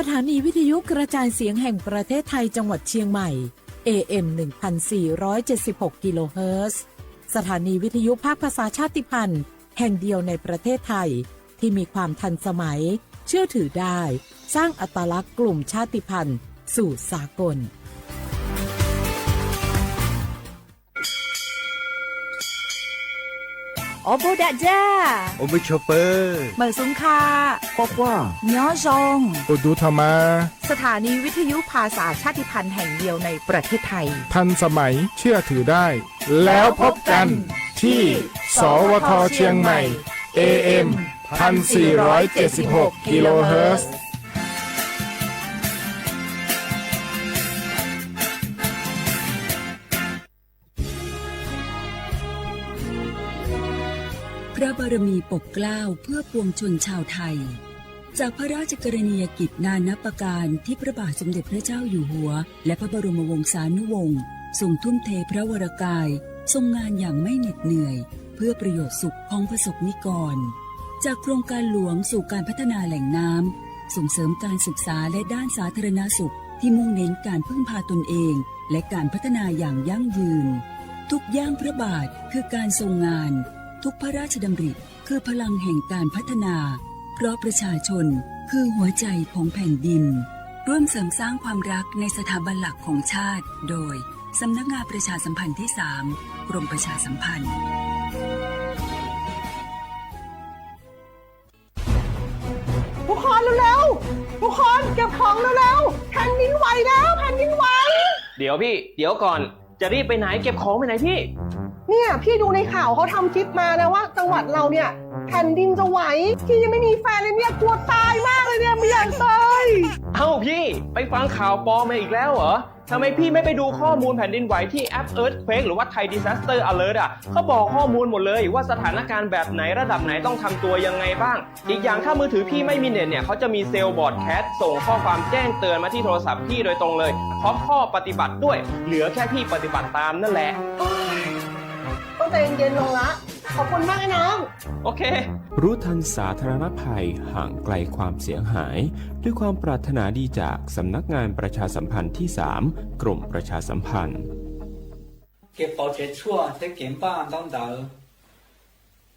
สถานีวิทยุกระจายเสียงแห่งประเทศไทยจังหวัดเชียงใหม่ เอ เอ็ม หนึ่งพันสี่ร้อยเจ็ดสิบหก กิโลเฮิรตซ์ สถานีวิทยุภาคภาษาชาติพันธุ์แห่งเดียวในประเทศไทย ที่มีความทันสมัย เชื่อถือได้ สร้างอัตลักษณ์กลุ่มชาติพันธุ์สู่สากล Ua bug dam ja, ua mej chua pawg, mawm xub kha, quaj quaj, nyob zoo, ua dub tha mas. สถานีวิทยุภาษาชาติพันธุ์แห่งเดียวในประเทศไทย ทันสมัย เชื่อถือได้ แล้วพบกันที่ สวท เชียงใหม่ เอ เอ็ม พันสี่ร้อยเจ็ดสิบหก กิโลเฮิรตซ์ พระบารมีปกเกล้าเพื่อปวงชนชาวไทย จากพระราชกรณียกิจนานับประการที่พระบาทสมเด็จพระเจ้าอยู่หัว และพระบรมวงศานุวงศ์ทรงทุ่มเทพระวรกาย ทรงงานอย่างไม่เหน็ดเหนื่อย เพื่อประโยชน์สุขของประสบนิกร จากโครงการหลวงสู่การพัฒนาแหล่งน้ำ ส่งเสริมการศึกษาและด้านสาธารณสุขที่มุ่งเน้นการพึ่งพาตนเอง และการพัฒนาอย่างยั่งยืน ทุกย่างพระบาทคือการทรงงาน ทุกพระราชดำริคือพลังแห่งการพัฒนา เพราะประชาชนคือหัวใจของแผ่นดิน ร่วมเสริมสร้างความรักในสถาบันหลักของชาติ โดย สำนักงานประชาสัมพันธ์ที่สาม กรมประชาสัมพันธ์ ทุกคนเร็วๆ ทุกคนเก็บของเร็วๆ แผ่นดินไหวแล้ว แผ่นดินไหว เดี๋ยวพี่ เดี๋ยวก่อน จะรีบไปไหน เก็บของไปไหนพี่ เนี่ย พี่ดูในข่าวเขาทำคลิปมานะว่าจังหวัดเราเนี่ย แผ่นดินจะไหว พี่ยังไม่มีแฟนเลยเนี่ย กลัวตายมากเลยเนี่ย ไม่อยากตาย เอ้าพี่ ไปฟังข่าวปลอมมาอีกแล้วเหรอ ทำไมพี่ไม่ไปดูข้อมูลแผ่นดินไหวที่แอป Earthquake หรือว่า Thai Disaster Alert อ่ะ เขาบอกข้อมูลหมดเลยว่าสถานการณ์แบบไหนระดับไหนต้องทำตัวยังไงบ้าง อีกอย่างถ้ามือถือพี่ไม่มีเน็ตเนี่ย เขาจะมีเซลล์บรอดแคสต์ส่งข้อความแจ้งเตือนมาที่โทรศัพท์พี่โดยตรงเลย พร้อมข้อปฏิบัติด้วย เหลือแค่พี่ปฏิบัติตามนั่นแหละ ต้องใจเย็นๆ ลงละ ขอบคุณมากนะน้อง โอเค รู้ทันสาธารณภัย ห่างไกลความเสียหาย ด้วยความปรารถนาดีจากสำนักงานประชาสัมพันธ์ที่สาม กรมประชาสัมพันธ์ Kev pauv tsev tshuaj thiab kev npaj ntaub ntawv.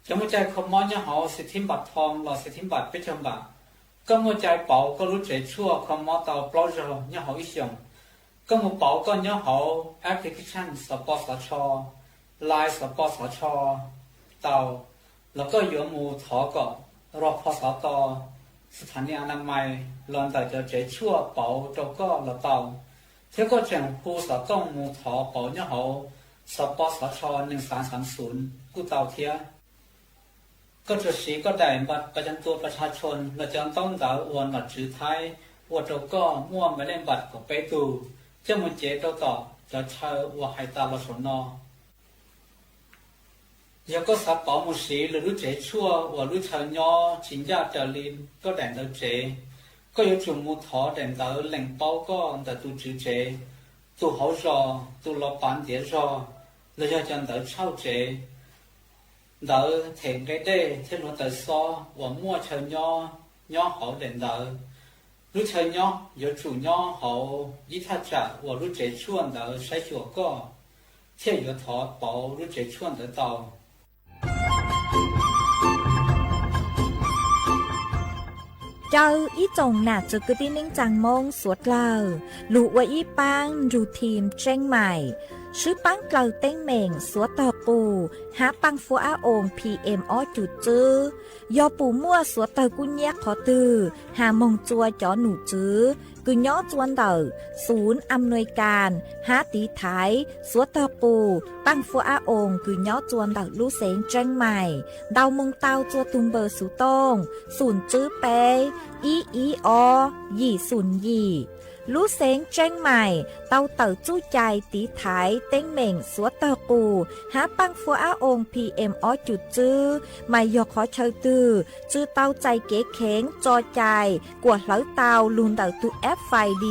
Cov muaj cai kho mob nyob hauv xib thib npam thoo los xib thib npam peb caug npam, koj muaj cai pauv koj lub tsev tshuaj kho mob tau plaub zaug nyob hauv ib xyoos. Koj mus pauv koj nyob hauv application xov pos xov tsho, Line xov pos xov tsho tau, los koj yuav mus thov kom rog pho xov to, sthani anamais los ntawm cov tsev tshuaj pauv rau koj los tau, thiab koj tseem hu xov tooj mus thov pauv nyob hauv xov pos xov tsho nees xav xav xunv kuj tau thiab. Koj tsuas siv koj daim npam pas cam tua pas tha tshoo los cov ntaub ntawv uas nom tswv Thaib ua rau koj muaj maiv lej npam kaum peb tug coj mus cev rau tom cov chaw uas hais tas los saum no. Yog koj xav pauv mus siv lwm lub tsev tshuaj uas lub chaw nyob tsis ncaj raws li koj daim ntawv tsev, koj yuav tsum mus thov daim ntawv lees paub koj ntawm tus tswv tsev, tus hauv zos, tus los pav ntiav zog, los yog cov ntawv tshauj tsev, ntawv them nqe dej thiab hluav taws xob uas muaj chaw nyob nyob hauv daim ntawv. Lub chaw nyob yuav tsum nyob hauv ib thaj tsam uas lub tsev tshuaj ntawd saib xyuas koj, thiaj yuav thov pauv lub tsev tshuaj ntawd tau. Caw ib tsoom nam txwv kwv tij neej tsaa Moob suav dlawg lug ua ib paab nrug thim Tseeb Maim, swb paab dlawg teeb meem suav tog qus hab paaj fuab ab oo P M ob cum tswb. Yog pum muaj suav tawg kub nyab qhov twg has moog tsua cov num tswv kws nyob tsua ntawm xum am nuis kas hab tiv thaiv suav tog qus paaj fuab ab oo kws nyob tsua ntawm lub xeev Tseeb Maim ntau moog tau tsua tug npawb xuv tooj xum tswb peb ib ib ob yim xum yim. Lub xeev Tseeb Maim tau tawm txuj cai tiv thaiv teeb meem suav tog qus hab paaj fuab ab oo P M ob cum tswb, mas yog qhov chaw twg tsw tau txais kev kheev tso cai kuas hlawv tau lug ntawm tug F F I D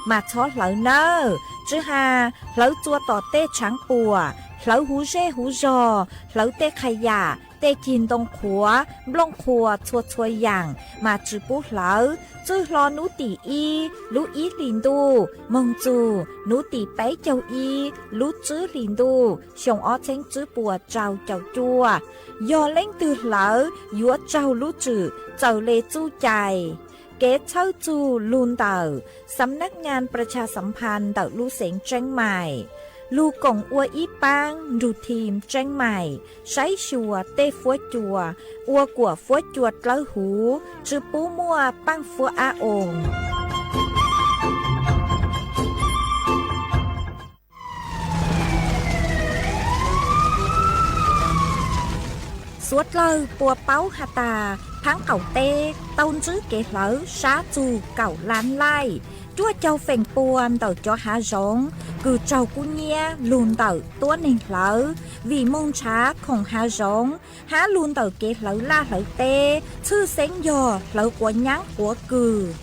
mas txhob hlawv nawb. Tsw has hlawv tsua tom tej tshaav puam, hlawv huv zej huv zog, hlawv tej qha yam, Tej cig ntoo qhuav, nplooj qhuav txhua txhua yaam mas tsi pub hlawv. Txwj hlo nub tim ib lub ib hlis ntuj moog txug nub tim peb caug ib lub tswb hlis ntuj xyoo ob txheeb tswb puas rau caum cuaj. Yog leej twg hlawv yuav raug lub tswm txawm le txuj cai. Kev txhawb txug lug ntawm Xam nab ngaa pras tshas xam phas ntawm lub xeev Tseeb Maim, lug koom ua ib paab nrug thim Tseeb Maim saib xyuas tej fuab cua, ua kuam fuab cua dlawb huv, tsi pub muaj paaj fuab ab oos. Suav dlawg puas paub has tas, thaab qaum teb tau ntsib kev hlawv sab txug kaum lab laij, cuaj caug feem pua ntawm cov hav zoov kws raug kub nyiab lug ntawm tuab neeg hlawv, vim moog nrhav khoom hav zoov hab lug ntawm kev hlawv laj hlawv teb, tshwj xeeb yog hlawv quav nyaab quav kws.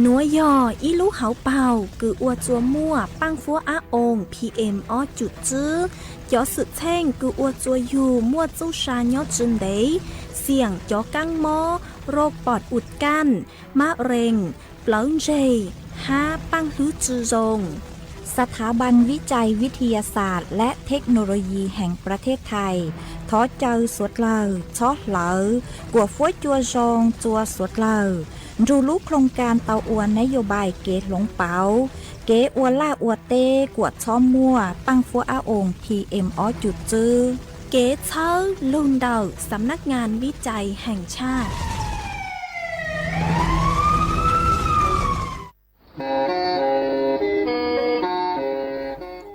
Nuav yog ib lub hauv paug kws ua txua muaj paaj fuab ab oos P M ob cum tswb. Cov xwm txheej kws ua txua yug muaj txuj sa nyob tsi ntev, xiam cov kaab mob, roj pom us kaj, mab rees, plawv ntseg, hab paaj hlwb tsi zoo. ສະຖາບັນວິໄຈວິທະຍາສາດ ແລະ ເທັກໂນໂລຢີ ແຫ່ງປະເທດໄທ thov caw suav dlawg txhob hlawv kuam fuab cua zoo txua suav dlawg, nrug lub ໂຄງການ tau ua ນະໂຍບາຍ kev hloov pauv kev ua laj ua teb kuam txhob muaj paaj fuab ab oos P M ob cum tswb. Kev txhawb lug ntawm Xam nab ngaa vij cai heem tshaj.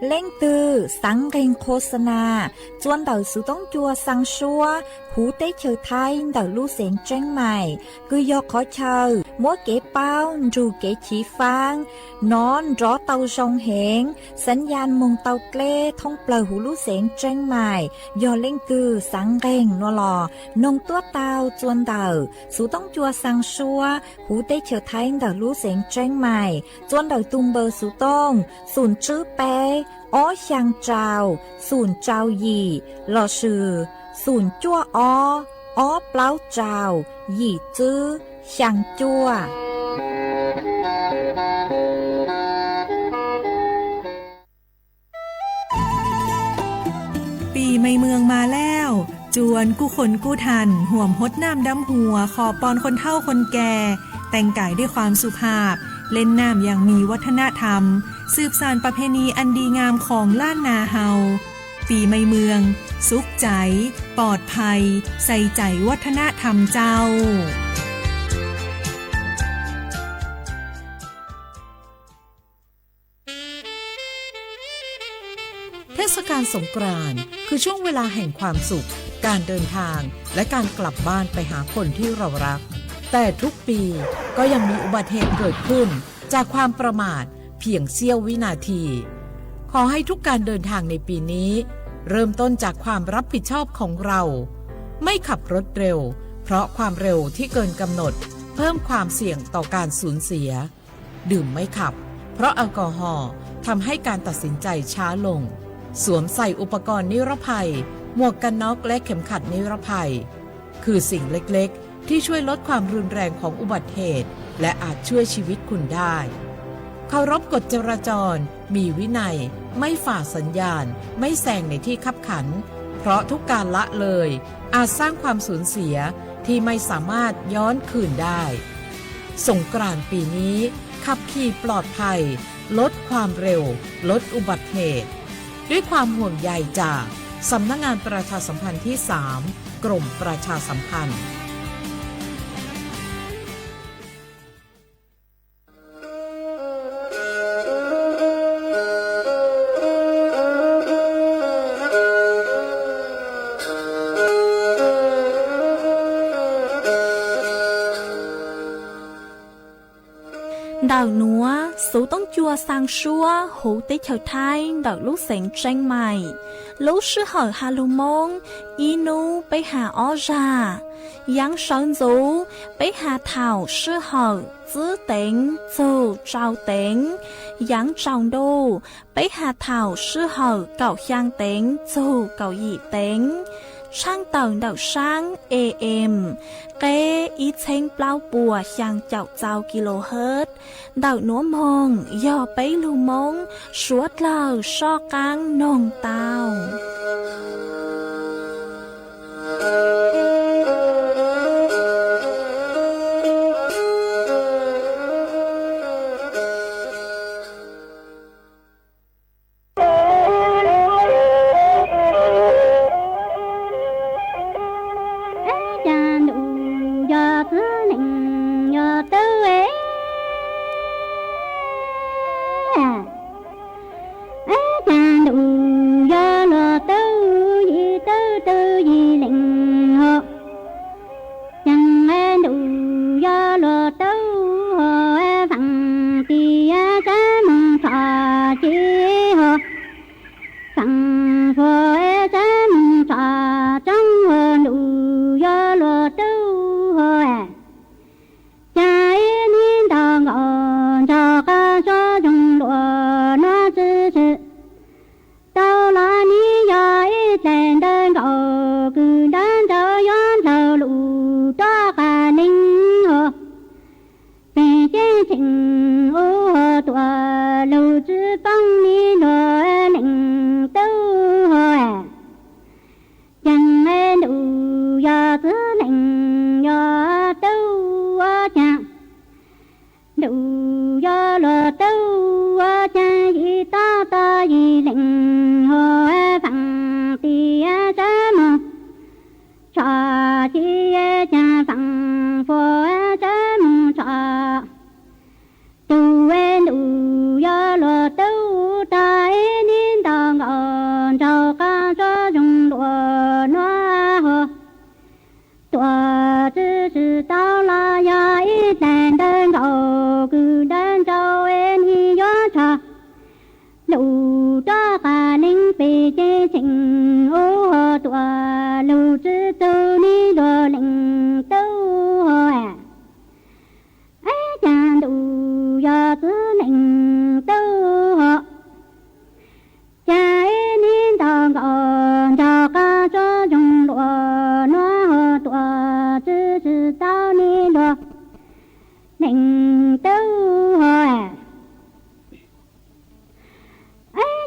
Leej twg xaav nqeeg khos xa na txua ntawm xuv toob cua xaa suab huv teb chaws Thaib ntawm lub xeev Tseeb Maim, kws yog qhov chaw muab kev paub nrug kev chiv faab nov nrov tau zoo heev, xav nyaa moog tau dleb thoob plawg huv lub xeev Tseeb Maim. Yog leej twg xaav nqeeg nuav los noog tuab tau txua ntawm xuv toob cua xaa suab huv teb chaws Thaib ntawm lub xeev Tseeb Maim, txua ntawm tug npawb xuv tooj xum tswb peb ob xyaa rau xum rau yim lossis xum cuaj ob ob plaub rau yim tswb xyaa cuaj. ปีใหม่เมืองมาแล้ว จวนกู้คนกู้ท่าน ห่วมฮดน้ำดำหัว ขอปอนคนเฒ่าคนแก่ แต่งกายด้วยความสุภาพ เล่นน้ำอย่างมีวัฒนธรรม สืบสานประเพณีอันดีงามของล้านนาเฮา ปีใหม่เมือง สุขใจ ปลอดภัย ใส่ใจวัฒนธรรมเจ้า เทศกาลสงกรานต์คือช่วงเวลาแห่งความสุข การเดินทาง และการกลับบ้านไปหาคนที่เรารัก แต่ทุกปีก็ยังมีอุบัติเหตุเกิดขึ้นจากความประมาทเพียงเสี้ยววินาที ขอให้ทุกการเดินทางในปีนี้ เริ่มต้นจากความรับผิดชอบของเรา ไม่ขับรถเร็ว เพราะความเร็วที่เกินกำหนด เพิ่มความเสี่ยงต่อการสูญเสีย ดื่มไม่ขับ เพราะแอลกอฮอล์ทำให้การตัดสินใจช้าลง สวมใส่อุปกรณ์นิรภัย หมวกกันน็อกและเข็มขัดนิรภัย คือสิ่งเล็กๆ ที่ช่วยลดความรุนแรงของอุบัติเหตุ และอาจช่วยชีวิตคุณได้ เคารพกฎจราจร มีวินัย ไม่ฝ่าสัญญาณ ไม่แซงในที่คับขัน เพราะทุกการละเลย อาจสร้างความสูญเสียที่ไม่สามารถย้อนคืนได้ สงกรานต์ปีนี้ ขับขี่ปลอดภัย ลดความเร็ว ลดอุบัติเหตุ ด้วยความห่วงใยจาก สำนักงานประชาสัมพันธ์ที่สาม กรมประชาสัมพันธ์ Ntawm nuav xuv toob cua xaa suab huv teb chaws Thaib ntawm lub xeev Tseeb Maim. Lub sij hawm has lug Moob, ib nub peb has ob zag. Yaav sawv ntxuv, peb has thaum sij hawm tsib teev txug rau teev. Yaav tsaus ntuj, peb has thaum sij hawm kaum xyaa teev txug kaum yim teev. Tshaab tawm ntawm saab E M, qeb ib txheeb plaub puas xyaa caum txau kilohertz, ntawm nuav moog yog peb lug Moob suav dlawg soj qaab noog tau. Caag ntuj yog txiv neej yog tub, caag ntuj yog luag tub, yim tub tub yim leej hos. Caag ntuj yog luag tub hos, faam tis sab moog tshom ci hos, faam fuam sab moog tshom tsoob hos, ntuj yog luag tub hos. Caag ib nig ntaus nkaus nraug qab suab zoo luas nuav tsi si tau los nig yog ib daim ntawv nkaus kws ntaub ntsauv yuav dlaug lug rov qab leeg hos. Peg ceeb tsheej ub hos tuam lug tsi poob nig luag leej tub hos. Caag ntuj yog txiv neej yog tub, caag ntuj yog luag tub, caag yim tub tub yim leej hos, faam tis sab moog tshom ci, caag faam fuam sab moog tshom. Tug ntuj yog luag tub, tag ib nig ntaus nkaus nraug qab suab zoo luas nuav hos. Tuam tsi si tau los yog ib daim ntawv nkaus kws ntaub ntsauv ib nig yuav tshom lug rov qab leeg. Peg ceeb tsheej ub hos tuam lug tsi txug nig luag leej tub hos. Caag ntuj yog txiv neej tub hos. Caag ib nig ntaus nkaus nraug qab suab zoo luas nuav hos, tuam tsi si tau nig luag leej tub hos.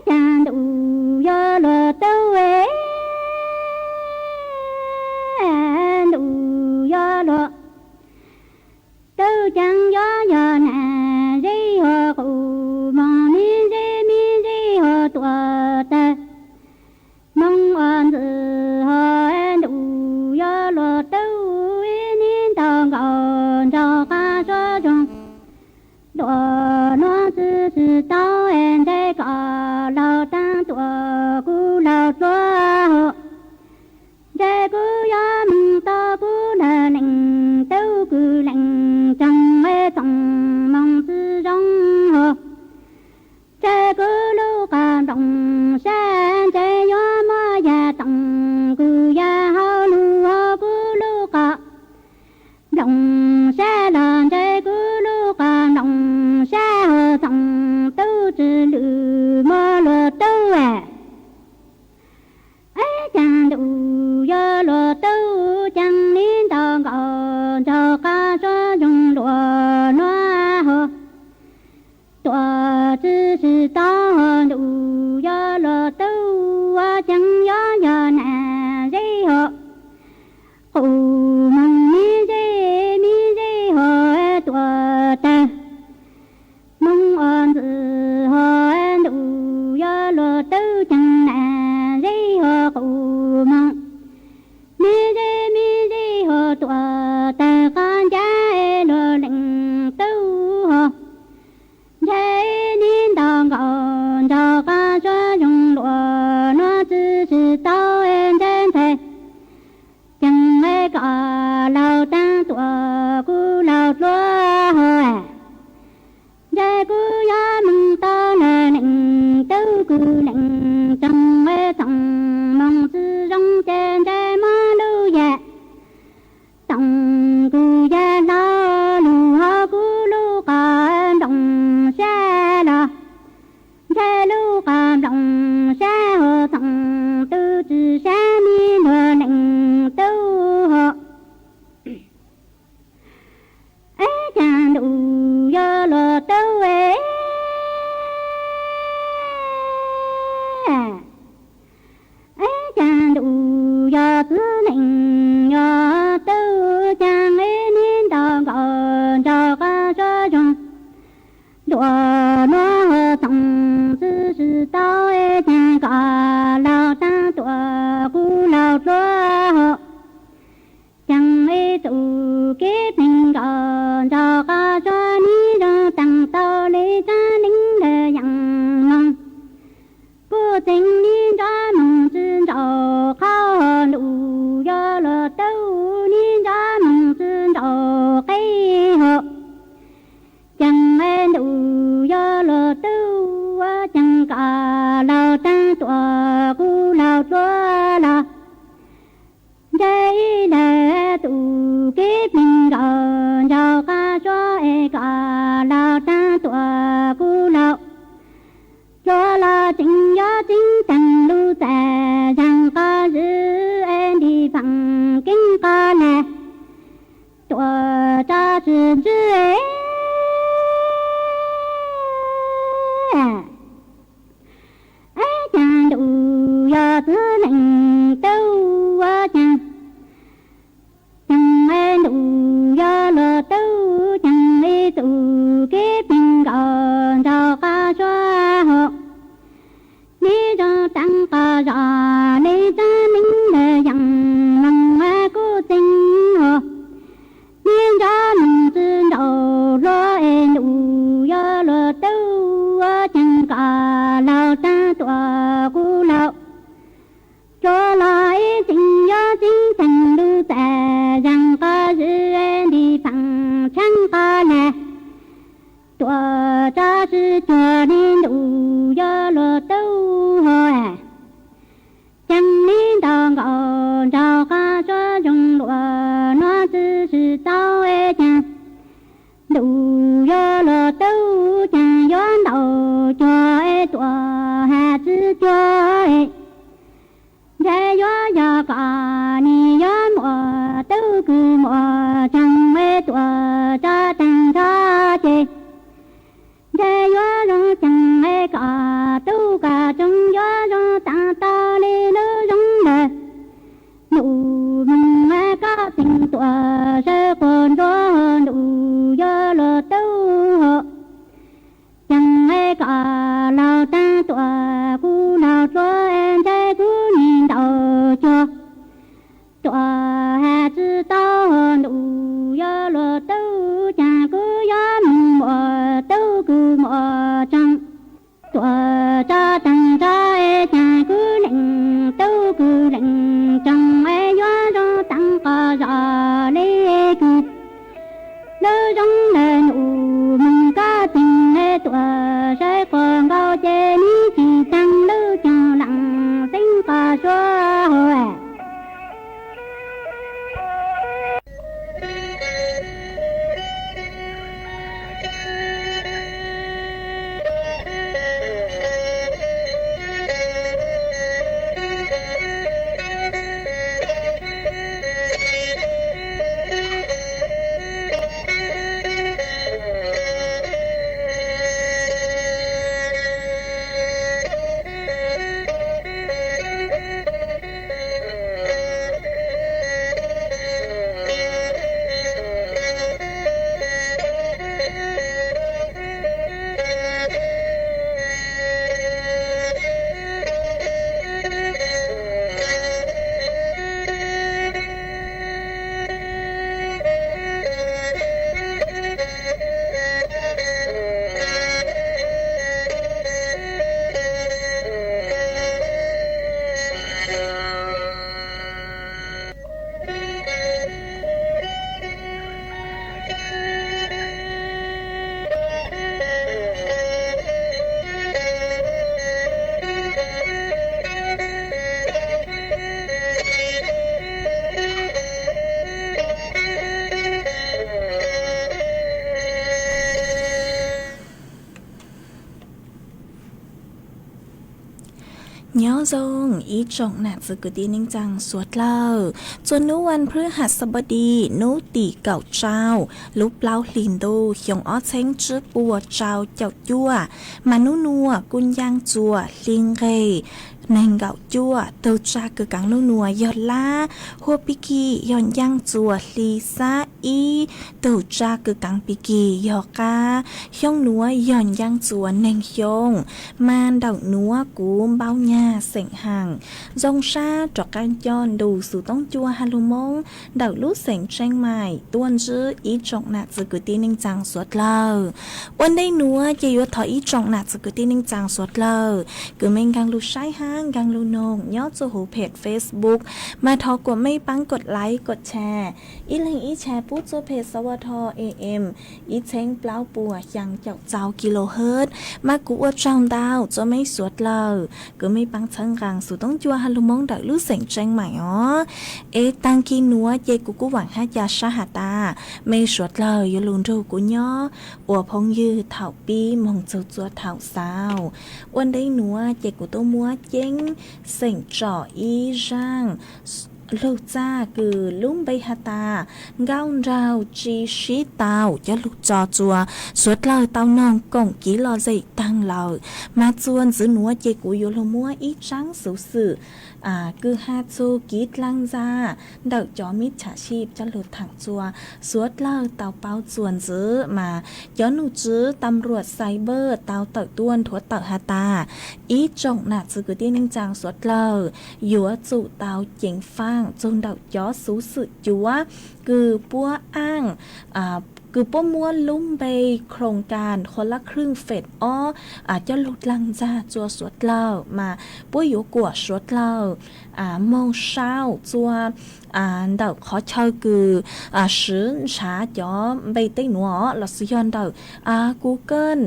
Caag ntuj yog luag tub, ntuj yog luag tub, caag yuav yog nam zeb hos qus moog, mi zeb mi zeb hos tuam tawg moog ua ntxwg hos. Ntuj yog luag tub, ib nig ntaus nkaus nraug qab suab zoo luas nuav tsi si tau, ntshe koj laug taag tuam kuv laug dluab hos. Ntshe kuv yuav moog tau kuv lawv leej tub kws leej tsoom txoom moog tsi zoo hos. Ntshe kuv lub qab nplooj sab, ntshe yuav muab yag toom kws yag hauv lug hos kuv lub qab nplooj sab los, ntshe kuv lub qab nplooj sab hos txoom tub tsi lwm muab luag tub. Caag ntuj yog luag tub, caag ib ntaus nkaus nraug qab suab zoo luas nuav hos. Tuam tsi si tau hos, ntuj yog luag tub, caag yuav yog nam zeb hos qus moog, mi zeb mi zeb hos tuam tawg moog ua ntxwg hos. Ntuj yog luag tub, caag nam zeb hos qus moog, mi zeb mi zeb hos tuam tawg qab ncav luag leej tub hos. Ntshe ib nig ntaus nkaus nraug qab suab zoo luas nuav tsi si tau, ntshe ntshai caag koj laug taag tuam kuv laug dluab hos. Ntshe kuv yuav moog tau lawv leej tub kws leej tsoom txoom moog tsi zoo, ces ntshe muab lub yag toom kws yag hlau lug hauv kuv lub qab nplooj sab los, ntshe lub qab nplooj sab hos txoom tub tsi sab mi luag leej Txwv neej yog tub ceev ib nib nto nkaus nraug qab suab zoo, ntuas nuav ho txoos txwv sis tau ceev kom laug taag tuam kuv laug dluab hau. Ceev ib txuj kev pleeg nkaus nraug qab suab nib zoo taag tau le tsaab neeb le yaam moog. Kuj txeev nib nrab moog tsi ntsaum qhov ntuj yog luag tub nib nrab moog tsi ntsaum qeb hau. Ceev ntuj yog luag tub ceev kom laug taag tuam kuv laug dluab laug. Ntshe ib leeg txuj kev pleeg nkaus nraug qab suab es kom laug taag tuam kuv laug dluab laug. Tseem yog tseeb taag lug txais zaag qab zwg es nti faam keeb qab lag tuam tso sib ntswj. Caag ntuj yog txwv neej tub ua caag, caag ntuj yog luag tub, caag ib txuj kev pleeg nkaus nraug qab suab hau. Nib zoo taag qab zog le tsaab neeb le yaam moog kuj txeev hau. Nib nrab moog tsi ntsaum hluas es ntuj yog luag tub ua caag kom laug taag tuam kuv laug dluab laug. Ib tseem yog tseeb taag lug txais zaag qab zwg es nti faam tshaab qab lag tuam tso sib cuag le ntuj yog luag tub hau. Caag nib nto nkaus nraug qab suab zoo luam nuav tsi sib tau es caag ntuj yog luag tub, caag yuav ntaus cuag es tuam has tsi cuag es. Ntshe yuav yog kom nws yuav muaj tub kws muaj tsoog es tuam tso taag nrho ces ntshe yuav zoo caag es kom tub kom tsoog yuav zoo taag tau le lub zoo lawm. Ntuj moog es koj txeev tuam sawv quas nruab ntuj yog luag tub hau. Caag es kom laug taag tuam kuv laug dluab es ntshe kuv nws ntaus cuag tuam has tsi tau ntuj yog luag tub, caag kuv yuav moog muaj tub kws muaj tsoog tuam tso taag nrho es caag kuv leej tub kws leej tsoog es yuav zoo taag qab zog le kws lub zoo le ntuj moog koj txeev es tuam sawv quas nkaus ces nib tsi taag lub coog laam xeeb qab suab hau. Nyob zoo ib tsoom nam txiv kwv tij neej tsaa suav dlawg, txuas nub vas phwv has xab paj di nub tim kaum rau lub plaub hli ntuj xyoo ob txheeb tsib puas rau caum cuaj, mas nub nuav kuj ncaaj txuas hli nqeg nees nkaum cuaj, tug tsa kws kaav nub nuav yog lab, huab pib kig yog ncaaj txuas hli xab ib, tug tsa kws kaav pib kig yog qaab, xyoo nuav yog ncaaj txuas neeg xyoo, mas ntawm nuav kuv npau nyag xeem haam zoo sab rov qaab coj ntu xuv toob cua ha lug Moob ntawm lub xeem Tseeb Maim tuaj ntsib ib tsoom nam txwv kwv tij neej tsaa suav dlawg. Ua ntej nuav ces yuav thov ib tsoom nam txwv kwv tij neej tsaa suav dlawg kws mej nkaag lug saib hab nkaag lug noog nyob txuj huv peg Facebook, mas thov kuas mej paab kod like kod share, ib leeg ib share pub txuj peg sawv a tho em ib txheeb plaub puas xyaa caum txaus kilohertz, mas kuv ua tsaug ntau txug mej suav dlawg kws mej paab txhawb nqaa xuv toob cua ha lug Moob ntawm lub xeem Tseeb Maim os. Es taag kig nuav ces kuv kuj vaam hab ca sab has tas mej suav dlawg yuav lug nrug kuv nyob ua phooj ywg thaum pib moog txug txua thaum xaus. Ua ntej nuav ces kuv tuaj muab ceeb xeem tsom ib zaaj lug txag kws lub npe has tas nkauj nraug tsi sib tau coj lug tso txua suav dlawg tau noog koom kiv lom zem taag lawm. Mas txuas ntxiv nuav ces kuv yuav lug muab ib tsaab xuv xwm kws has txug kiv dlaag ntxa ntawm cov mib tsham sib coj lug thaam txua suav dlawg tau paub txuas ntxiv. Mas cov nom tswv tam ruam xais bawj tau tawm tuaj nthuav tawm has tas ib tsoom nam txwv kwv tij neej tsaa suav dlawg yuav tsum tau ceev faam txug ntawm cov xuv xwm cuav kws puab aaj kws puab muab lub npe khoo kas qhua lab khwj fem ob coj lug dlaag ntxag txua suav dlawg, mas puab yuav kuam suav dlawg moog sau txua ntawm qhov chaw kws swv nrhav cov npe tej nuav lossis yog ntawm Google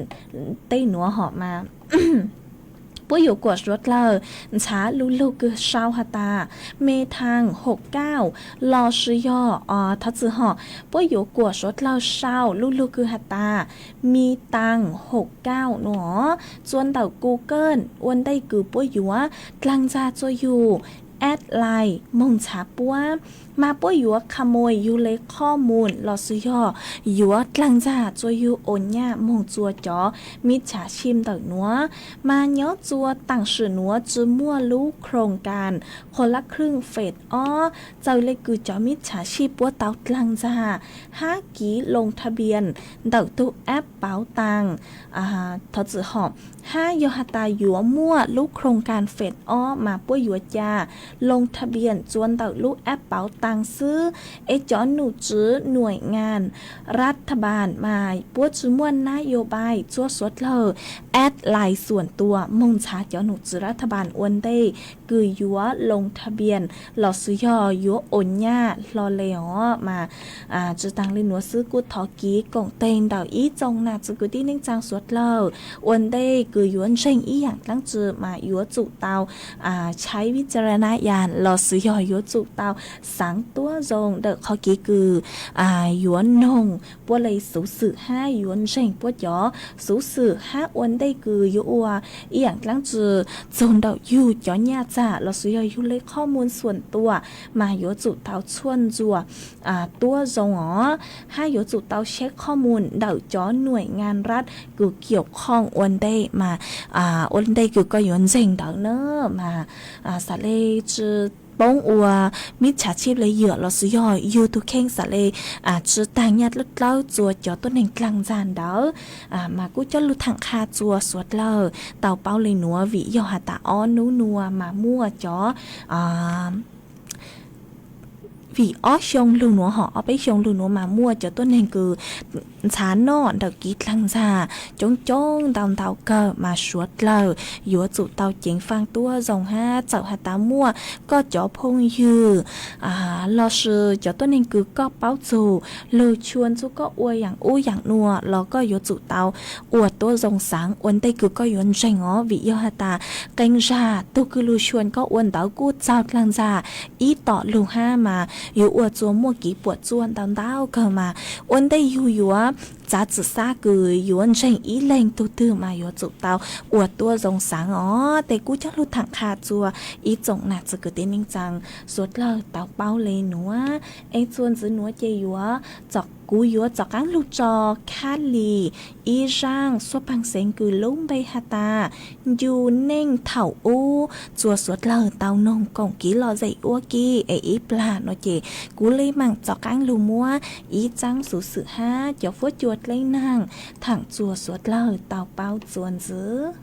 tej nuav hom mas puab yuav kuam suav dlawg ntxhaav lub lug kws sau has tas me thaam hom kauj lossis yog thov txwm hom puab yuav kuam suav dlawg sau lub lug kws has tas mi taag hom kauj nuav txua ntawm Google ua ntej kws puab yuav dlaag ntxag txua yug app Line moog ntxhaav puab. Mas puab yuav khamoos yug le qhov moos lossis yog yuav dlaag ntxag txua yug ua nyaj moog txua cov mib tsham sib ntawm nuav. Mas nyob txua taam sim nuav tsi muaj lub khoo kas qhua lab khwj fem ob, txawm le kws cov mib tsham sib puab tau dlaag ntxag hab kiv loo tha bias ntawm tug app pauv taag thov txwm hom, hab yog has tas yuav muaj lub khoo kas fem ob mas puab yuav ca loo tha bias txua ntawm lub app pauv taag xwb. Es cov nom tswv nuam ngas rat tha npas mas puab tsi muaj nab yos npais txua suav dlawg app Line xuam tua moog ntxhaav cov nom tswv rat tha npas ua ntej kws yuav loo tha bias lossis yog yuav ua nyaj hlo le os. Mas tsi taag le nuav xwb kuj thov kiv koom teg ntawm ib tsoom nam txwv kwv tij neej tsaa suav dlawg ua ntej kws yuav ntseeg ib yaam dlaab tsi mas yuav tsum tau tshaib vij tsara na yas lossis yog yuav tsum tau xaav tuab zoo ntawm qhov kev kws yuav noog puab le xuv xwm hab yuav ntseeg puab cov xuv xwm hab ua ntej kws yuav ua ib yaam dlaab tsi txug ntawm yug cov nyaj txag lossis yog yug le qhov moos xuam tua mas yuav tsum tau txhuaj ntxuas tuab zoo os, hab yuav tsum tau saib qhov moos ntawm cov nuam ngas rat kws kiaum khoom ua ntej mas ua ntej kws koj yuav ntseeg ntawd na mas xam le tsi poob ua mib tsham sib le yam lossis yog yug tug kheej xam le tsi taag nyaj dlawb dlawb txua cov tuab neeg dlaag ntxag ntawd. Mas kuj coj lug thaam qha txua suav dlawg tau paub le nuav vim yog has tas ob nub nuav mas muaj cov vim ob xyoo lug nuav hom ob peb xyoo lug nuav mas muaj cov tuab neeg kws ntxhaav noj ntawm kiv dlaag ntxag coob coob ntau ntau kawg mas suav dlawg yuav tsum tau ceev faaj tuab zoo hab txawm has tas muaj koj cov phooj ywg lossis cov tuab neeg kws koj paub txug lug tshua ntxug koj ua yaam ub yaam nuav los koj yuav tsum tau ua tuab zoo xaav ua ntej kws koj yuav ntseeg os vim yog has tas qee zag tug kws lug tshua koj ua ntawd kuj txaug dlaag ntxag ib tom lug hab mas yuav ua txua muaj kiv puam txuaj ntau ntau kawg mas ua ntej yug yuav txav txim xav kws yuav ntseeg ib leeg tug twg mas yuav tsum tau ua tuab zoo xaav os. Tes kuv coj lug thaam qha txuas ib tsoom nam txiv kwv tij neej tsaa suav dlawg tau paub le nuav. Es txuas ntxiv nuav ces yuav, kuv yuav txaus qaab lug tso khab lis ib zaaj xuab paag xeev kws lub npe has tas ncu neej thaum ub, txuas suav dlawg tau noog koom kiv lom zem ua ke. Es ib plag nuav ces kuv le maam txaus qaab lug muab ib txaab xuv xwm hab cov fuab cua dleb naag thaam txuas suav dlawg tau paub txuas ntxiv.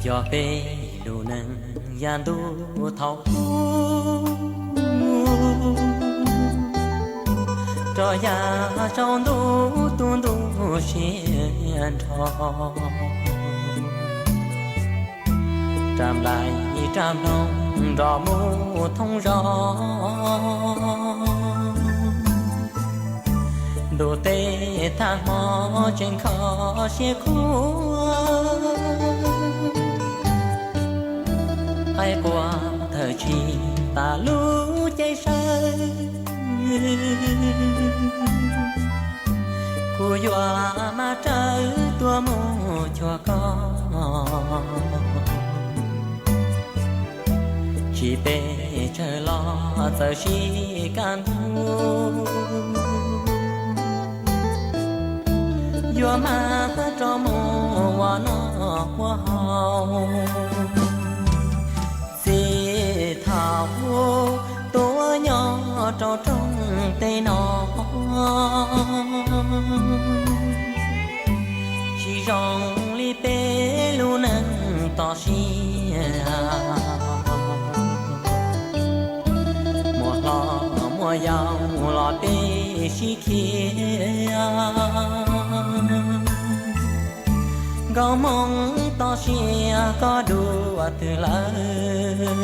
Yog peb lub neej yav ntuj thaum ub, rov yav tsaus ntuj tu ntuj siab nrho, rab nplai rab nploog nrog mus thoob zos. Ntuj teb thaj hmo tseem kho siab khuav, qaib qua thawm tsib tas lub cev saw. Kuv yuav maj rawv tuaj mus cuag koj, tsis pes tsawg los txawm sib kaj ntug. Yuav maj rov mus ua noj ua haus, txij thaum tuaj nyob rau rooj teb no, tsis zoo li peb lub neej toj siab. Muaj hlob muaj yau los peb sib khiav, nkauj Hmoob toj siab koj dua twg lawm?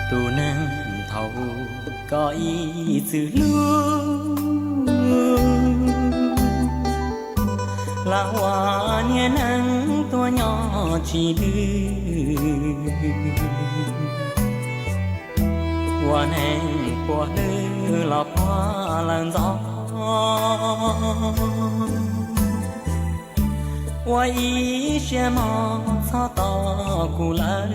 Tus neeg thaum ub koj ib txwm hlub, lam ua niag neeg tuaj nyob tsis dwb. Ua neeg puas hlwb los puag lawm ntxov, ua ib siab mog txhob tos kuv lawm.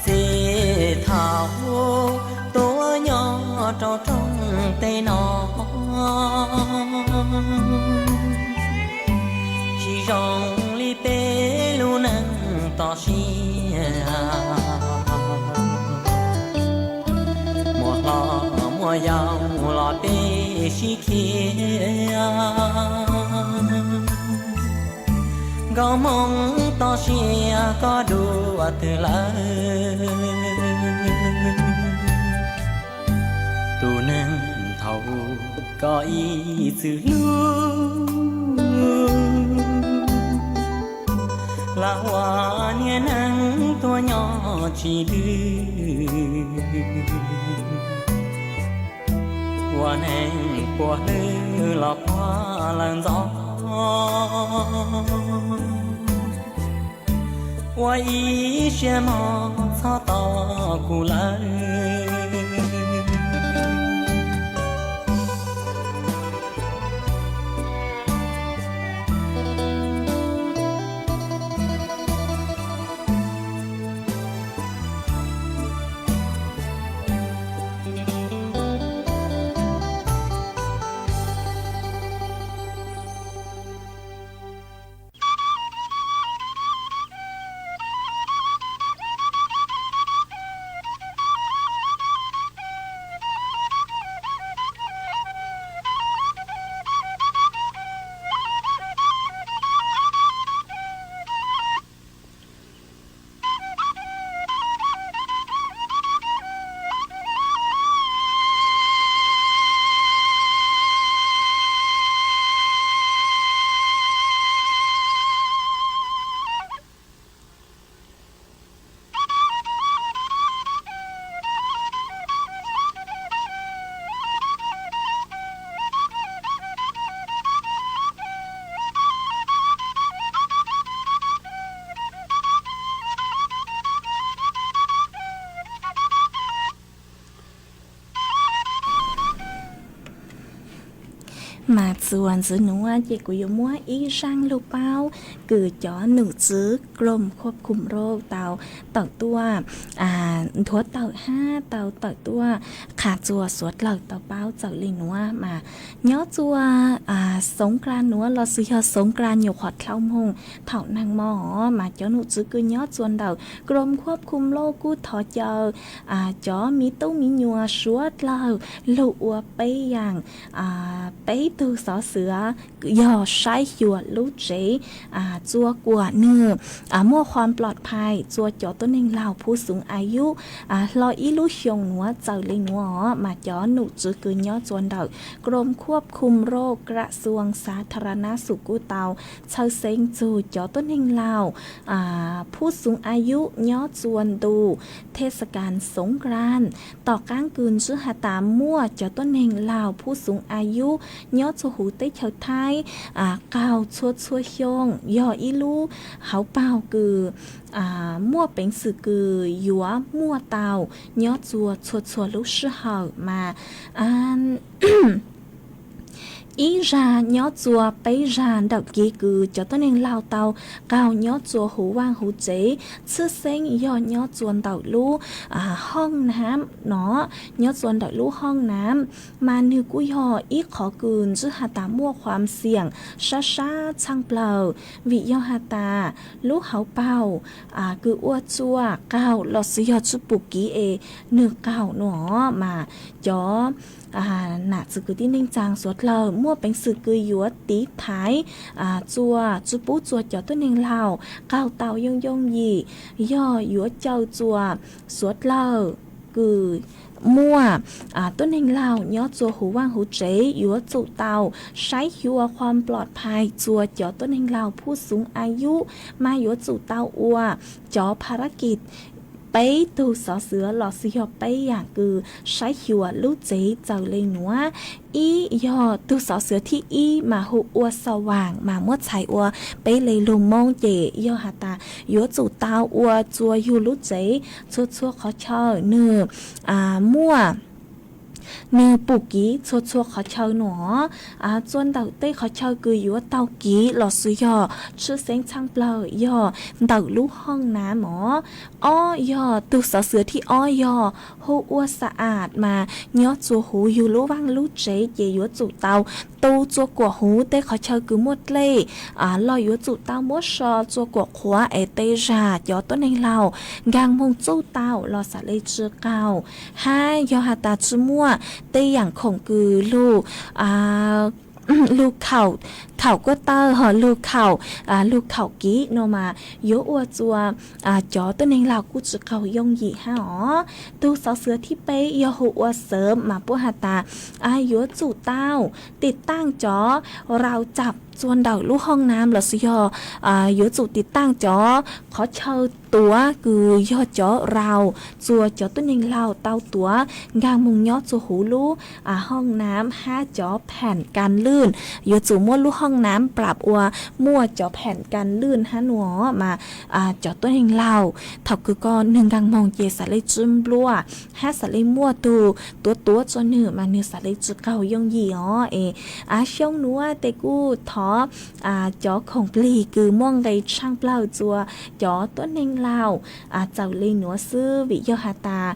Txij thaum tuaj nyob rau rooj teb no, tsis zoo li peb lub neej toj siab. Muaj hlob muaj yau los peb sib khiav, nkauj Hmoob toj siab koj dua twg lawm? Tus neeg thaum ub Koj ib txwm hlub, lam ua niag neeg tuag nyob tsis lwj, ua neeg puas hlwb los puag lawm ntxov, ua ib siab mog txhob tos kuv lawm. Mas txuas ntxiv nuav ces kuv yuav muab ib zaaj lug paub kws cov num txwv Grom Khuab Khum Rau tau tawm tuaj nthuav tawm hab tau tawm tuaj qha txuas suav dlawg tau paub txawm le nuav mas nyob txuas xoov kla nuav los xwb yog xoov kla nyuam qhuav dlhau moog thaum neeg mog mas cov num txwv kws nyob txuas ntawm Grom Khuab Khum Rau kuj thov caw cov miv tub miv nyuas suav dlawg lug ua peb yaam, peb tug xov xwm yog saib xyuas lub tsev txua kuam nwg muaj khuam plom phais txua cov tuab neeg laug phub xoov a yub hlo ib lub xyoo nuav txawm le nuav mas cov num txwv kws nyob txuas ntawm Grom Khuab Khum Rau Kram Xuam Xav Tha Ra Na Xum kuj tau txhawj xeeb txug cov tuab neeg laug phub xoov a yub nyob txuas ntu thej xa kas xoov kla tom qaab kws ntsib has tas muaj cov tuab neeg laug phub xoov a yub nyob txuas huv teb chaws Thaib qaug txhua txhua xyoo yog ib lub hauv paug kws muaj peev xwm kws yuav muaj tau nyob txuas txhua txhua lub sij hawm mas ib zag nyob txuas peb zag ntawm kiv kws cov tuab neeg laug tau qaug nyob txuas huv vaaj huv tsev, txhwj xeeb yog nyob txuas ntawm lub hooj nam no, nyob txuas ntawm lub hooj nam mas nwg kuj yog ib qhov kws ntsib has tas muaj khuam xiam sab sab txhaaj plawg vim yog has tas lub hauv paug kws ua txuas qaug los xwb yog tsi pum kiv es nwg qaug no mas cov nam txwv kwv tij neej tsaa suav dlawg muaj peev xwm kws yuav tiv thaiv txuas tsi pub txuas cov tuab neeg laug qaug tau yooj yooj yim, yog yuav caw txuas suav dlawg kws muaj tuab neeg laug nyob txuas huv vaaj huv tsev yuav tsum tau saib xyuas khuam plom phais txuas cov tuab neeg laug phub xoov a yub mas yuav tsum tau ua cov pharab kis peb tug xov xwm los xwb yog peb yaam kws saib xyuas lub tsev txawm le nuav. Ib yog tug xov xwm thib ib mas hu ua Xaus Vaam mas muab txhais ua peb le lug Moob ces yog has tas yuav tsum tau ua txuas yug lub tsev txhua txhua qhov chaw nwg muaj nwg pum kiv txhua txhua qhov chaw no txuas ntawm tej qhov chaw kws yuav taug kiv los xwb yog tshwj xeeb txhaaj plawg yog ntawm lub hooj nam mog. Ob yog tug xov xwm thib ob yog hu ua Xa Am mas nyob txuas huv yug lub vaaj lub tsev ces yuav tsum tau tu txua kuam huv tej qhov chaw kws muaj dlej los yuav tsum tau muab so txua kuam qhuav es tej zag cov tuab neeg laug nkaag moog txuj tau los xam le tsi qaug, hab yog has tas tsi muaj tej yaam khoom kws lug lug khaum khaum kuab tawj ho lug khaum, lug khaum kiv no mas yuav ua rua cov tuab neeg laug kuj tsi qaug yooj yim hab os. Tug xov xwm thib peb yog hu ua xwm mas puab has tas yuav tsum tau tiv taaj cov rau cam rua ntawm lub hooj nam lossis yog yuav tsum tiv taaj cov qhov chaw tuav kws yog cov rau rua cov tuab neeg laug tau tuav nkaag moog nyob rua huv lub hooj nam hab cov phaam kas lwj. Yuav tsum muab lub hooj nam plab ua muaj cov phaam kas lwj hab nuav mas cov tuab neeg laug thaum kws koj nwg nkaag moog ces xaav le tsi npluaj hab xaav le muaj tug tuav tuav rua nwg mas nwg xaav le tsi qaug yooj yim os. Es xyoo nuav tes kuj thov cov khoom plig kws muaj nqe tshaaj plawg rua cov tuab neeg laug txawm le nuav xwb, vim yog has tas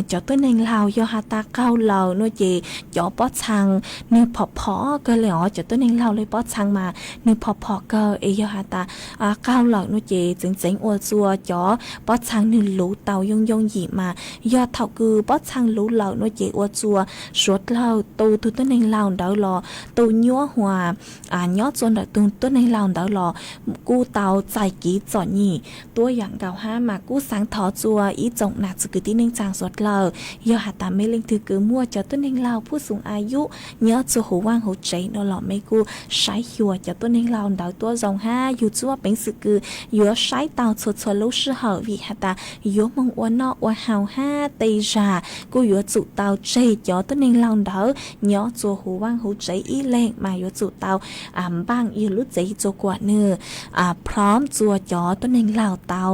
cov tuab neeg laug yog has tas qaug lawm nua ces cov pob txhaa nwg phom phom kawg le os. Cov tuab neeg laug le pob txhaa mas nwg phom phom kawg es yog has tas qaug lawm nua ces txeev txeev ua rua cov pob txhaa nwg luv tau yooj yooj yim mas yog thaum kws pob txhaa luv lawm nua ces ua rua suav dlawg tu tug tuab neeg laug ntawd los tu nyuab huas nyob rua ntawm tug tuab neeg laug ntawd los kuj tau txais kev txom nyem tuab yaam nkaus hab mas kuj xaav thov rua ib tsoom nam txiv kwv tij neej tsaa suav dlawg, yog has tas mej leej twg kws muaj cov tuab neeg laug phuj xoom a yub nyob rua huv vaaj huv tsev no los mej kuj saib xyuas cov tuab neeg laug ntawd tuab zoo hab yug tsuab peev xwm kws yuav saib tau txhua txhua lub sij hawm vim has tas yuav moog ua noj ua haus hab tej zag kuj yuav tsum tau tseg cov tuab neeg laug ntawd nyob rua huv vaaj huv tsev ib leeg mas yuav tsum tau npaaj yug lub tsev rua kuas nwg plhoov rua cov tuab neeg laug tau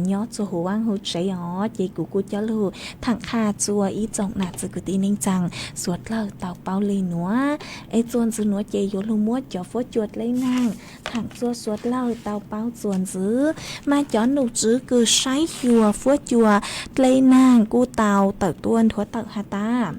nyob rua huv vaaj huv tsev os. Ces kuv kuj coj lug thaam qha rua ib tsoom nam txiv kwv tij neej tsaa suav dlawg tau paub le nuav. Es txuas ntxiv nuav ces yuav lug muab cov fuab cua dleb naag thaam rua suav dlawg tau paub txuas ntxiv. Mas cov nom tswv kws saib xyuas fuab cua dleb naag kuj tau tawm tuaj nthuav tawm has tas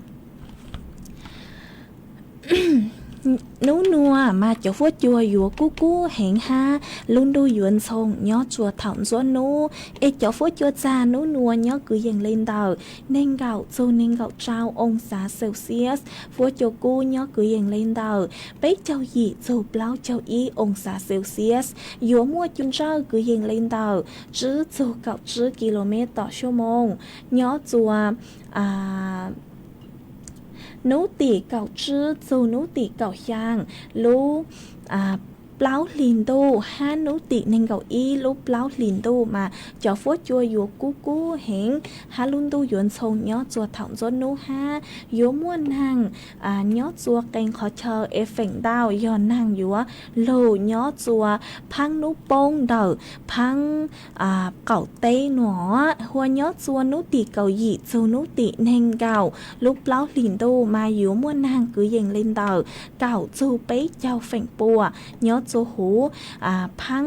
nub nuav mas cov fuab cua yuav kub kub heev hab lub ntuj yuav ntxhoo nyob rua thaum ntxuab nub. Es cov fuab cua txag nub nuav nyob kwv yees le ntawm neeg nkaum txug neeg nkaum rau oo xav Celsius. Fuab cua kub nyob kwv yees le ntawm peb caug yim txug plaub caug ib oo xav Celsius. Yuav muaj cua ntsawj kwv yees le ntawm tsib txug kaum tsib kilomev tom xuab moos nyob rua nub tim kaum tsib txug nub tim kaum xyaa lub plaub hlis ntuj hab nub tim neeg nkaum ib lub plaub hlis ntuj mas cov fuab cua yuav kub kub heev hab lub ntuj yuav ntxhoo nyob rua thaum ntxuab nub hab yuav muaj naag nyob rua qee qhov chaw es feem ntau yog naag yuav lug nyob rua phaab nub poob ntawm phaab qaum teb nuav. Hua nyob rua nub tim kaum yim txug nub tim neeg nkaum lub plaub hlis ntuj mas yuav muaj naag kwv yees le ntawm kaum txug peb caug feem pua nyob rua huv phaab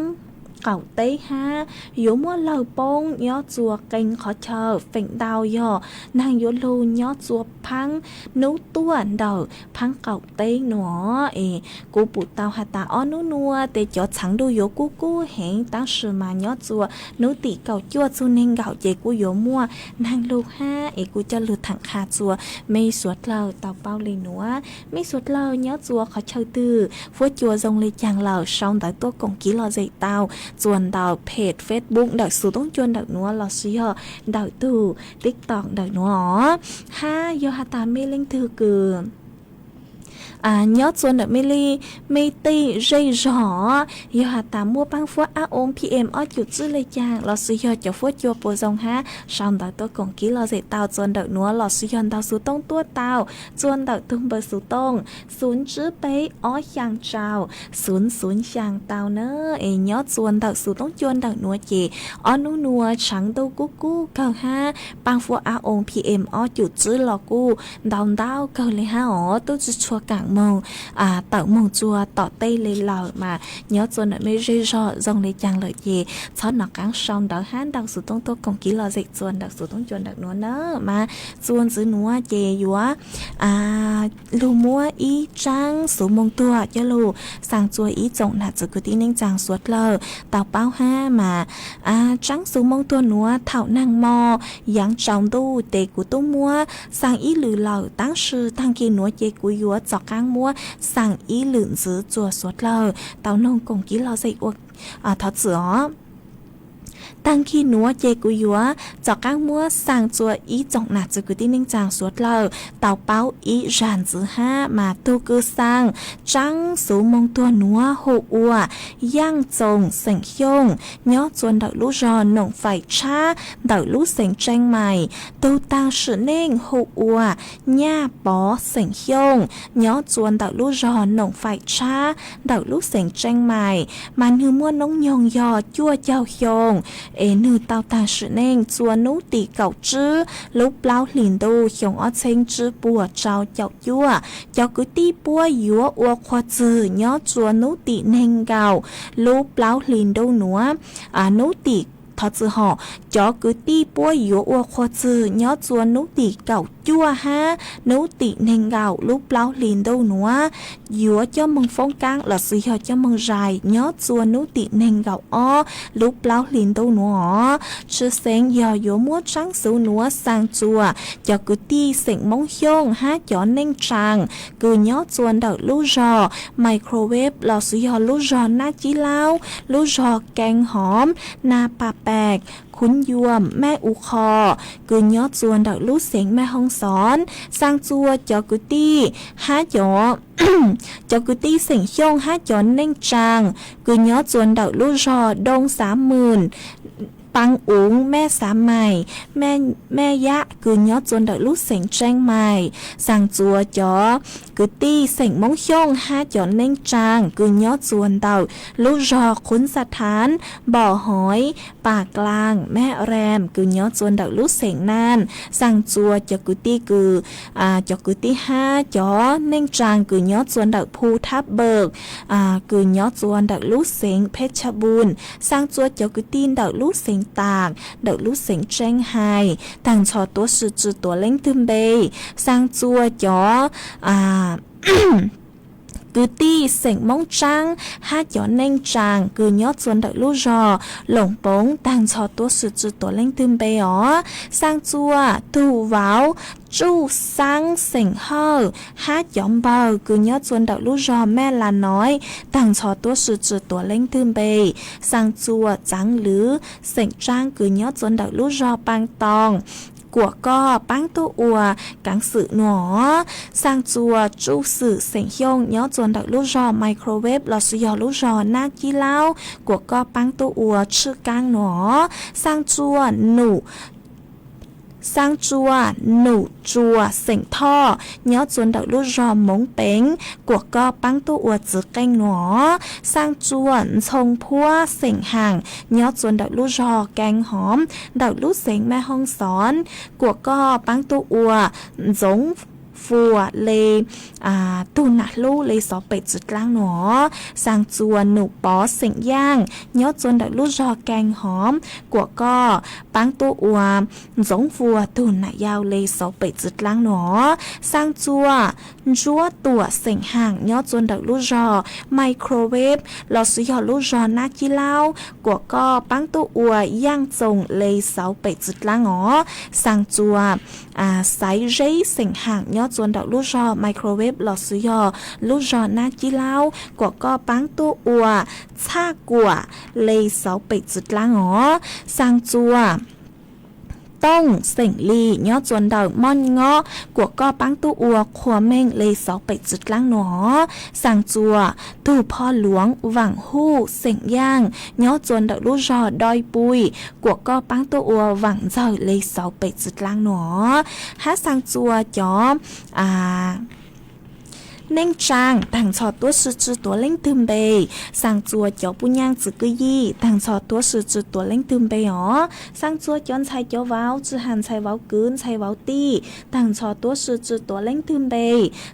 qaum teb hab yuav muaj lawg poob nyob rua qee qhov chaw feem ntau yog naag yuav lug nyob rua phaab nub tuaj ntawm phaab qaum teb nuav. Es kuv pum tau has tas ob nub nuav tes cov txheev ntuj yuav kub kub heev tab sis mas nyob rua nub tim kaum cuaj txug neeg nkaum ces kuj yuav muaj naag lug hab es kuj coj lug thaam qha rua mej suav dlawg tau paub le nuav. Mej suav dlawg nyob rua qhov chaw twg fuab cua zoo le caag lawm sau ntawv tuaj koom kev lom zem tau rua ntawm page Facebook ntawm Xuv Toob Cua ntawm nuav lossis yog ntawm tug TikTok ntawm nuav os. Hab yog has tas mej leej twg kws nyob rua ntawm mej li mej tej zej zog, yog has tas muaj paab fuab ab oo P M ob cum tsib le caag lossis yog cov fuab cua puas zoo hab sau ntawv tuaj koom kev lom zem tau rua ntawm nuav lossis yog ntaus xuv tooj tuaj tau rua ntawm tug npawb xuv tooj xuv tsib peb ob xyaa rau xuv xuv xyaa tau na. Es nyob rua ntawm Xuv Toob Cua ntawm nuav ces ob nub nuav tshaav ntuj kub kub kawg hab paab fuab ab oo P M ob cum tsib los kuj ntau ntau kawg le hab os, tub tsi tshua kaam moog tawm moog rua tom tej le lawm mas nyob rua ntawm mej zej zog zoo le caag lawm ces txhob nov qaab sau ntawv hab ntaus xuv tooj tuaj koom kev lom zem rua ntawm Xuv Toob Cua ntawm nuav na. Mas txuas ntxiv nuav ces yuav lug muab ib tsaab xuv moo tuag coj lug xaa rua ib tsoom nam txiv kwv tij neej tsaa suav dlawg tau paub hab mas tsaab xuv moo tuag nuav thaum naag mo yaav tsaus ntuj ces kuv tub muab xaa ib lwm lawm tab sis taag kis nuav ces kuv yuav qaab muab xaa ib lwm ntxiv txuas suav dlawg tau noog koom kiv lom zem ua thov txim os. Taag kis nuav ces kuv yuav rov qaab muab xaa txuas ib tsoom nam txiv kwv tij neej tsaa suav dlawg tau paub ib zag ntxiv hab mas tug kws xaa tsaab xuv moog tuag nuav hu ua Yaaj Txoos xeem Xyooj nyob txuas ntawm lub zog Noom Faim Tshab ntawm lub xeev Tseeb Mais. Tug taag sim neej hu ua Nyaj Pov xeem Xyooj nyob txuas ntawm lub zog Noom Faim Tshab ntawm lub xeev Tseeb Mais, mas nwg muaj noob nyoog yog cuaj caug xyoo, es nwg tau taag sim neej txuas nub tim kaum tsib lub plaub hlis ntuj xyoo ob txheeb tsib puas rau caum cuaj. Cov kwv tij puab yuav ua qhua txwg nyob txuas nub tim neeg nkaum lub plaub hlis ntuj nuav, nub tim, thov txim hom, cov kwv tij puab yuav ua qhua txwg nyob txuas nub tim kaum cuaj hab nub tim neeg nkaum lub plaub hlis ntuj nuav yuav coj moog foob kaab lossis yog coj moog zais nyob txuas nub tim neeg nkaum ob lub plaub hlis ntuj nuav os. Tshwj xeev yog yuav muab tsaab xuv nuav xaa txuas cov kwv tij xeem Moob Xyooj hab cov neej tsaa kws nyob txuas ntawm lub zog Microwave lossis yog lub zog Nab Cib Laub, lub zog Keeb Hom, Na Pa Pek, Khun Yuam, Mej U Kho kws nyob txuas ntawm lub xeev Mej Hoob Xon. Xaa txuas cov kwv tij hab cov, cov kwv tij xeem Xyooj hab cov neej tsaa kws nyob txuas ntawm lub zog Doo Xav Mws, Paa Uv, Mej Xav Mais, Mej Yaj kws nyob txuas ntawm lub xeev Tseeb Mais. Xaa txuas cov kwv tij xeem Moob Xyooj hab cov neej tsaa kws nyob txuas ntawm lub zog Khun Xa Thav, Npom Hoiv, Pas Klaas, Mej Reem kws nyob txuas ntawm lub xeev Naj. Xaa txuas cov kwv tij kws, cov kwv tij hab cov neej tsaa kws nyob txuas ntawm Phu Thab Pawm, kws nyob txuas ntawm lub xeev Phej Tshab Npun. Xaa txuas cov kwv tij ntawm lub xeev Taam, ntawm lub xeev Tseeb Hais, taag nrho tuav swm tsi tuav leej twg npe. Xaa txuas cov kwv tij xeem Moob Tsaab hab cov neej tsaa kws nyob txuas ntawm lub zog Loos Poov, taag nrho tuav swm tsi tuav leej twg npe os. Xaa txuas tug vauv Tsuj Xaab xeem Hawj hab cov npawg kws nyob txuas ntawm lub zog Mej La Noi, taag nrho tuav swm tsi tuav leej twg npe. Xaa txuas Txaav Lwv xeem Tsaab kws nyob txuas ntawm lub zog Paa Too, kuam koj paab tuaj ua kaav xwm nuav. Xaa txuas Tsuj Xwm xeem Xyooj nyob txuas ntawm lub zog Microwave lossis yog lub zog Nab Cib Laub, kuam koj paab tuaj ua tshwj kaab nuav. Xaa txuas Num Xaa txuas Num Tsuas xeem Thoj nyob txuas ntawm lub zog Moov Peev, kuam koj paab tuaj ua txiv qeej nuav. Xaa txuas Ntxhoo Phuab xeem Haam nyob txuas ntawm lub zog Keeb Hom ntawm lub xeev Mej Hoob Xon, kuam koj paab tuaj ua Ntxoov Fuas le tug nam hlub le xauv pem txiv dlaab nuav. Xaa txuas Num Pov xeem Yaaj nyob txuas ntawm lub zog Keeb Hom, kuam koj paab tuaj ua Ntxoov Fuas tug nam yau le xauv pem txiv dlaab nuav. Xaa txuas Ntsuab Tuam xeem Haam nyob txuas ntawm lub zog Microwave lossis yog lub zog Nab Cib Laub, kuam koj paab tuaj ua Yaaj Txoos le xauv pem txiv dlaab os. Xaa txuas Xaiv Zeb xeem Haam nyob txuas ntawm lub zog Microwave lossis yog lub zog Nab Cib Laub, kuam koj paab tuaj ua Txhaj Kuam le xauv pem txiv dlaab os. Xaa txuas Tooj xeem Lis nyob txuas ntawm Mooj Ngob, kuam koj paab tuaj ua Qhua Meej le xauv pem txiv dlaab nuav. Xaa txuas tug Phoj Luav Vaam Huj xeem Yaaj nyob txuas ntawm lub zog Doi Pui, kuam koj paab tuaj ua Vaam Ntxawg le xauv pem txiv dlaab nuav. Hab xaa txuas cov neej tsaa, taag nrho tuav swm tsi tuav leej twg npe. Xaa txuas cov puj nyaaj txwv kwv yij, taag nrho tuav swm tsi tuav leej twg npe os. Xaa txuas cov ntxhais cov vauv, tsi has ntxhais vauv kwv ntxhais vauv tij, taag nrho tuav swm tsi tuav leej twg npe.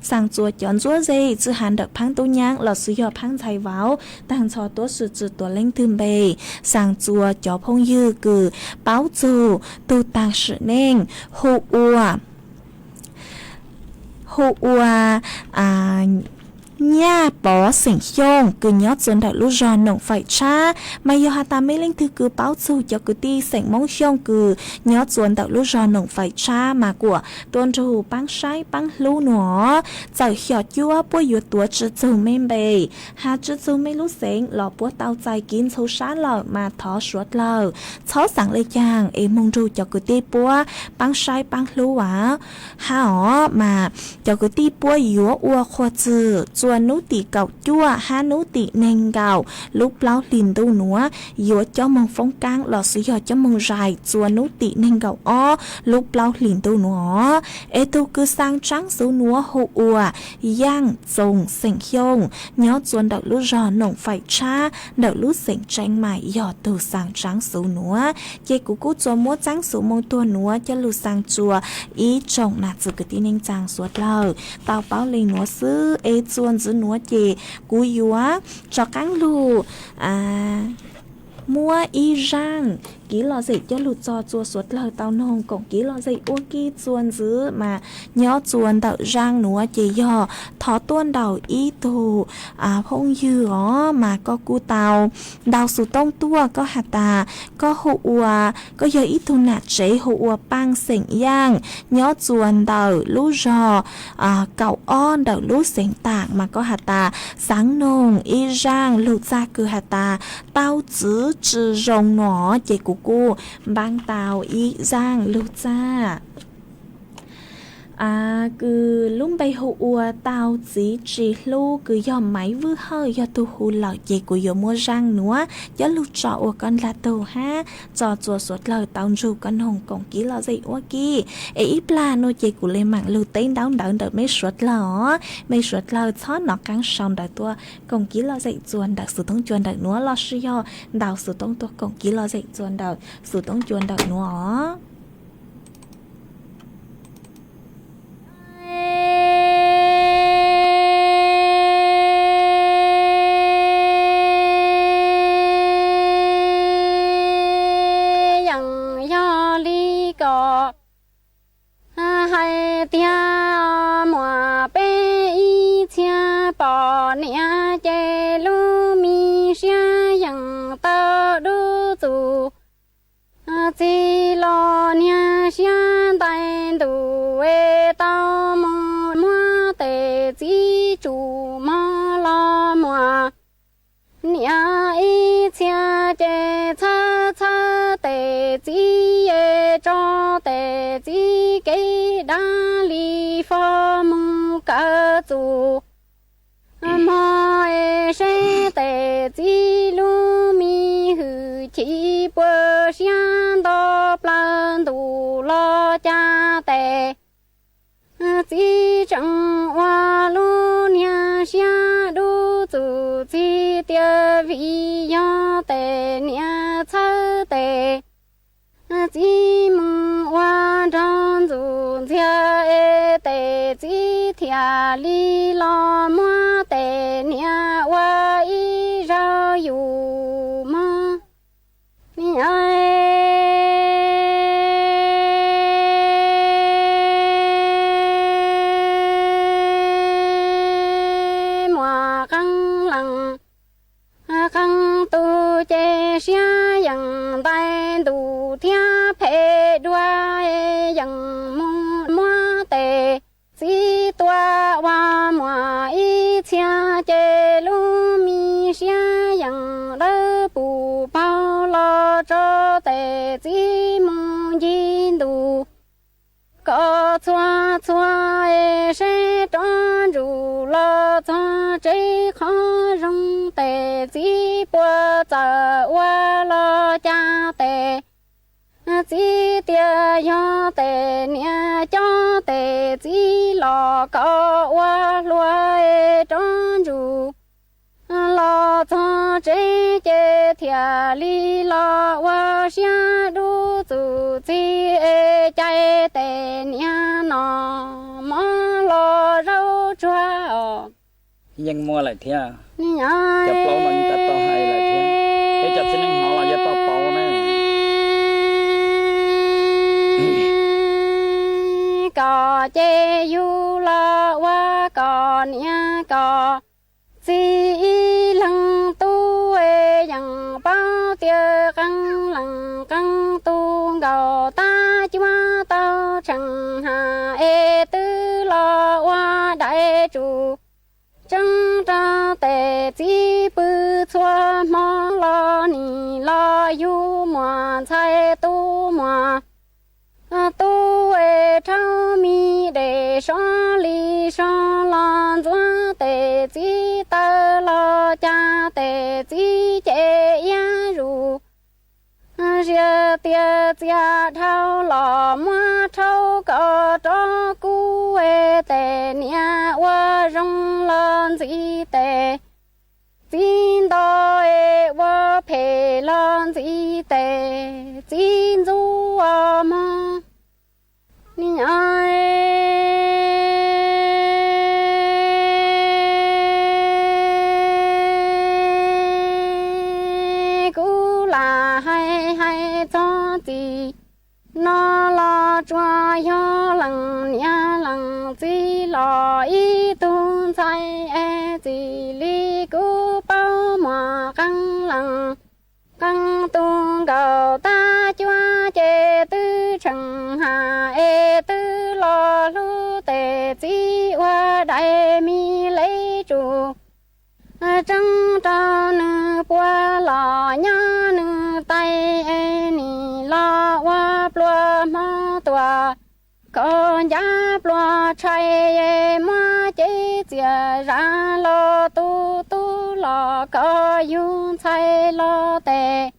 Xaa txuas cov ntsuab ze, tsi has ntawm phaab tub nyaab lossis yog phaab ntxhais vauv, taag nrho tuav swm tsi tuav leej twg npe. Xaa txuas cov phooj ywg kws paub txug tug taag sim neej hu ua, hu ua Nyaj Pov xeem Xyooj kws nyob txua ntawm lub zog Noom Faim Tshab. Mas yog has tas mej leej twg kws paub txug cov kwv tij xeem Moob Xyooj kws nyob txua ntawm lub zog Noom Faim Tshab mas kuam tuaj nrug paab saib paab hlub nuav. Txawm xyom cuab puab yuav tuav tsi txug mej npe, has tsi txug mej lub xeev los puab tau txais kiv ntxhuv sab lawm mas thov suav dlawg txhob xaav le caag es moog nrug cov kwv tij puab paab saib paab hlub as. Hab os mas cov kwv tij puab yuav ua qhua txwm txua nub tim kaum cuaj hab nub tim neeg nkaum lub plaub hlis ntuj nuav, yuav coj moog foob kaab lossis yog coj moog zais txua nub tim neeg nkaum ob lub plaub hlis ntuj nuav. Es tug kws xaa tsaab xuv nuav hu ua Yaaj Txoos xeem Xyooj, nyob txua ntawm lub zog Noom Faim Tshab ntawm lub xeev Tseeb mas yog tug xaa tsaab xuv nuav. Ces kuv kuj txua muab tsaab xuv moog tuag nuav coj lug xaa txua ib tsoom nam txiv kwv tij neej tsaa suav dlawg tau paub le nuav xwb. Es txua ntxiv nuav ces kuv yuav rov qaab lug muab ib zaaj kiv lom zem coj lug txog txua suav dlawg tau noog koom kiv lom zem ua ke. Txua ntxiv mas nyob txua ntawm zaaj nuav ces yog thov tuaj ntaus ib tug phooj ywg os mas koj kuj tau ntaus xuv tooj tuaj, koj has tas koj hu ua, koj yog ib tug nam tsev hu ua Paaj xeem Yaaj nyob txua ntawm lub zog kaum ob ntawm lub xeev Taam mas koj has tas xaav noog ib zaaj lug txag kws has tas tau txiv tsi zoo no ces kuv kuj npaab tau ib zaaj lug txag kws lub npe hu ua tau txiv tsi hlub kws yog Maiv Vwj Hawj yog tug hu lawm ces kuv yuav muab zaaj nuav coj lug tso ua koj ndla tug hab tso txua suav dlawg tau ntsug koj noog koom kiv lom zem ua ke. Es ib plag nuav ces kuv le maam lug teb ntaub ntawv ntawm mej suav dlawg os. Mej suav dlawg txhob nov qaab sau ntawv tuaj koom kiv lom zem txua ntawm xuv tooj cua ntawm nuav lossis yog ntaus xuv tooj tuaj koom kiv lom zem txua ntawm xuv tooj cua ntawm nuav os. Yeej yog li ko hais tias muaj peb ib txhia poj niam ces lub me siab yeej tau dub txuj. Txiv los niag siab ntais ntuj es tau mus muab tes txiv tsuj mog los muaj niam ib txhia ces txhawb txhawb tes txiv es tso tes txiv kev dab li fo mus kawm txuj. Hmo es seb tes txiv lub me hwj chim puas siab nto plaws ntuj los cas tes txiv tseem ua lub niag siab dub txuj txij tias vim yog tes niam txhawb tes txiv mus ua nraug ntxuj ntxiag es tes txiv thiaj li los muab tes niam ua ib zaug yus mog. Niam muaj qee leej qee tus ces siab yeej ntais ntuj thiab phem dua, yeej mus muab tes txiv tua ua muaj ib txhia ces lub me siab yeej dawb pus paug los tso tes txiv mus ncig ntuj. Kom txhua txhua es seb rov ntsug los txog tsev qhov zoo tes txiv puas txawm ua los cas tes txiv tias yog tes niam cob tes txiv los kom ua hluas es rov ntsug los txog tsev ces thiaj li los ua siab dub txuj txij es cais tes niam no mov los zaub tsuag os. Yeej muaj lawm thiab. Cov plaub no yeej tau hais lawm thiab. Peb cov txiv neej hnov los yuav tau paub na. Kom ces yug los ua kom niam kom Txiv ib leeg tub es yeej paub tias qee leej qee tus nkaus tab cuab tau tseem has es twb los ua dais tsum. Tseeb rau tes txiv pw txhua hmo los nim los yug muam ntxhais tub muam tub es rhaub mi dej sov li sov los ntxuav tes txiv taw los cas tes txiv ces iab zus. Zias tias txias dhau los muab rhaub kom rov kub es tes niam ua zoo los ntxiv tes txiv nto es ua phem los ntxiv tes txiv ntxub os mog. Niam, kuv lam hais hais txog txij no los tsuas yog leej niam leej txiv los ib tug ntxhais es txij li kuv paub muaj qee leej qee tus nkaus tab cuab ces twb tseem has es twb los hlub tes txiv ua dais mi lev tsum. Tseeb rau nws puab los nyob nws tais es nim los ua pluas hmo tuaj koj ncaj pluas tshais es muab cev txias zam los tu tub los koj yug ntxhais los tes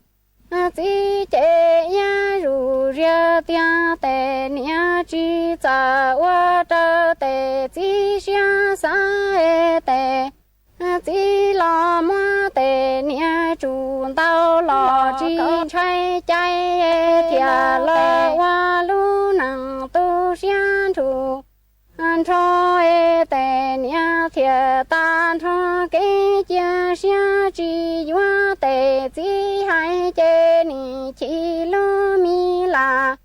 txiv ces iab zus zias tias tes niam tsis txawj ua raws tes txiv siab xav es tes txiv los muab tes niam tsum ntau los tsis ntshai cai thiaj los ua lub neej tu siab nrug nrho es tes niam thiaj tag nrho kev cia siab tsis yuav tes txiv hais ces nim chim lub mi lam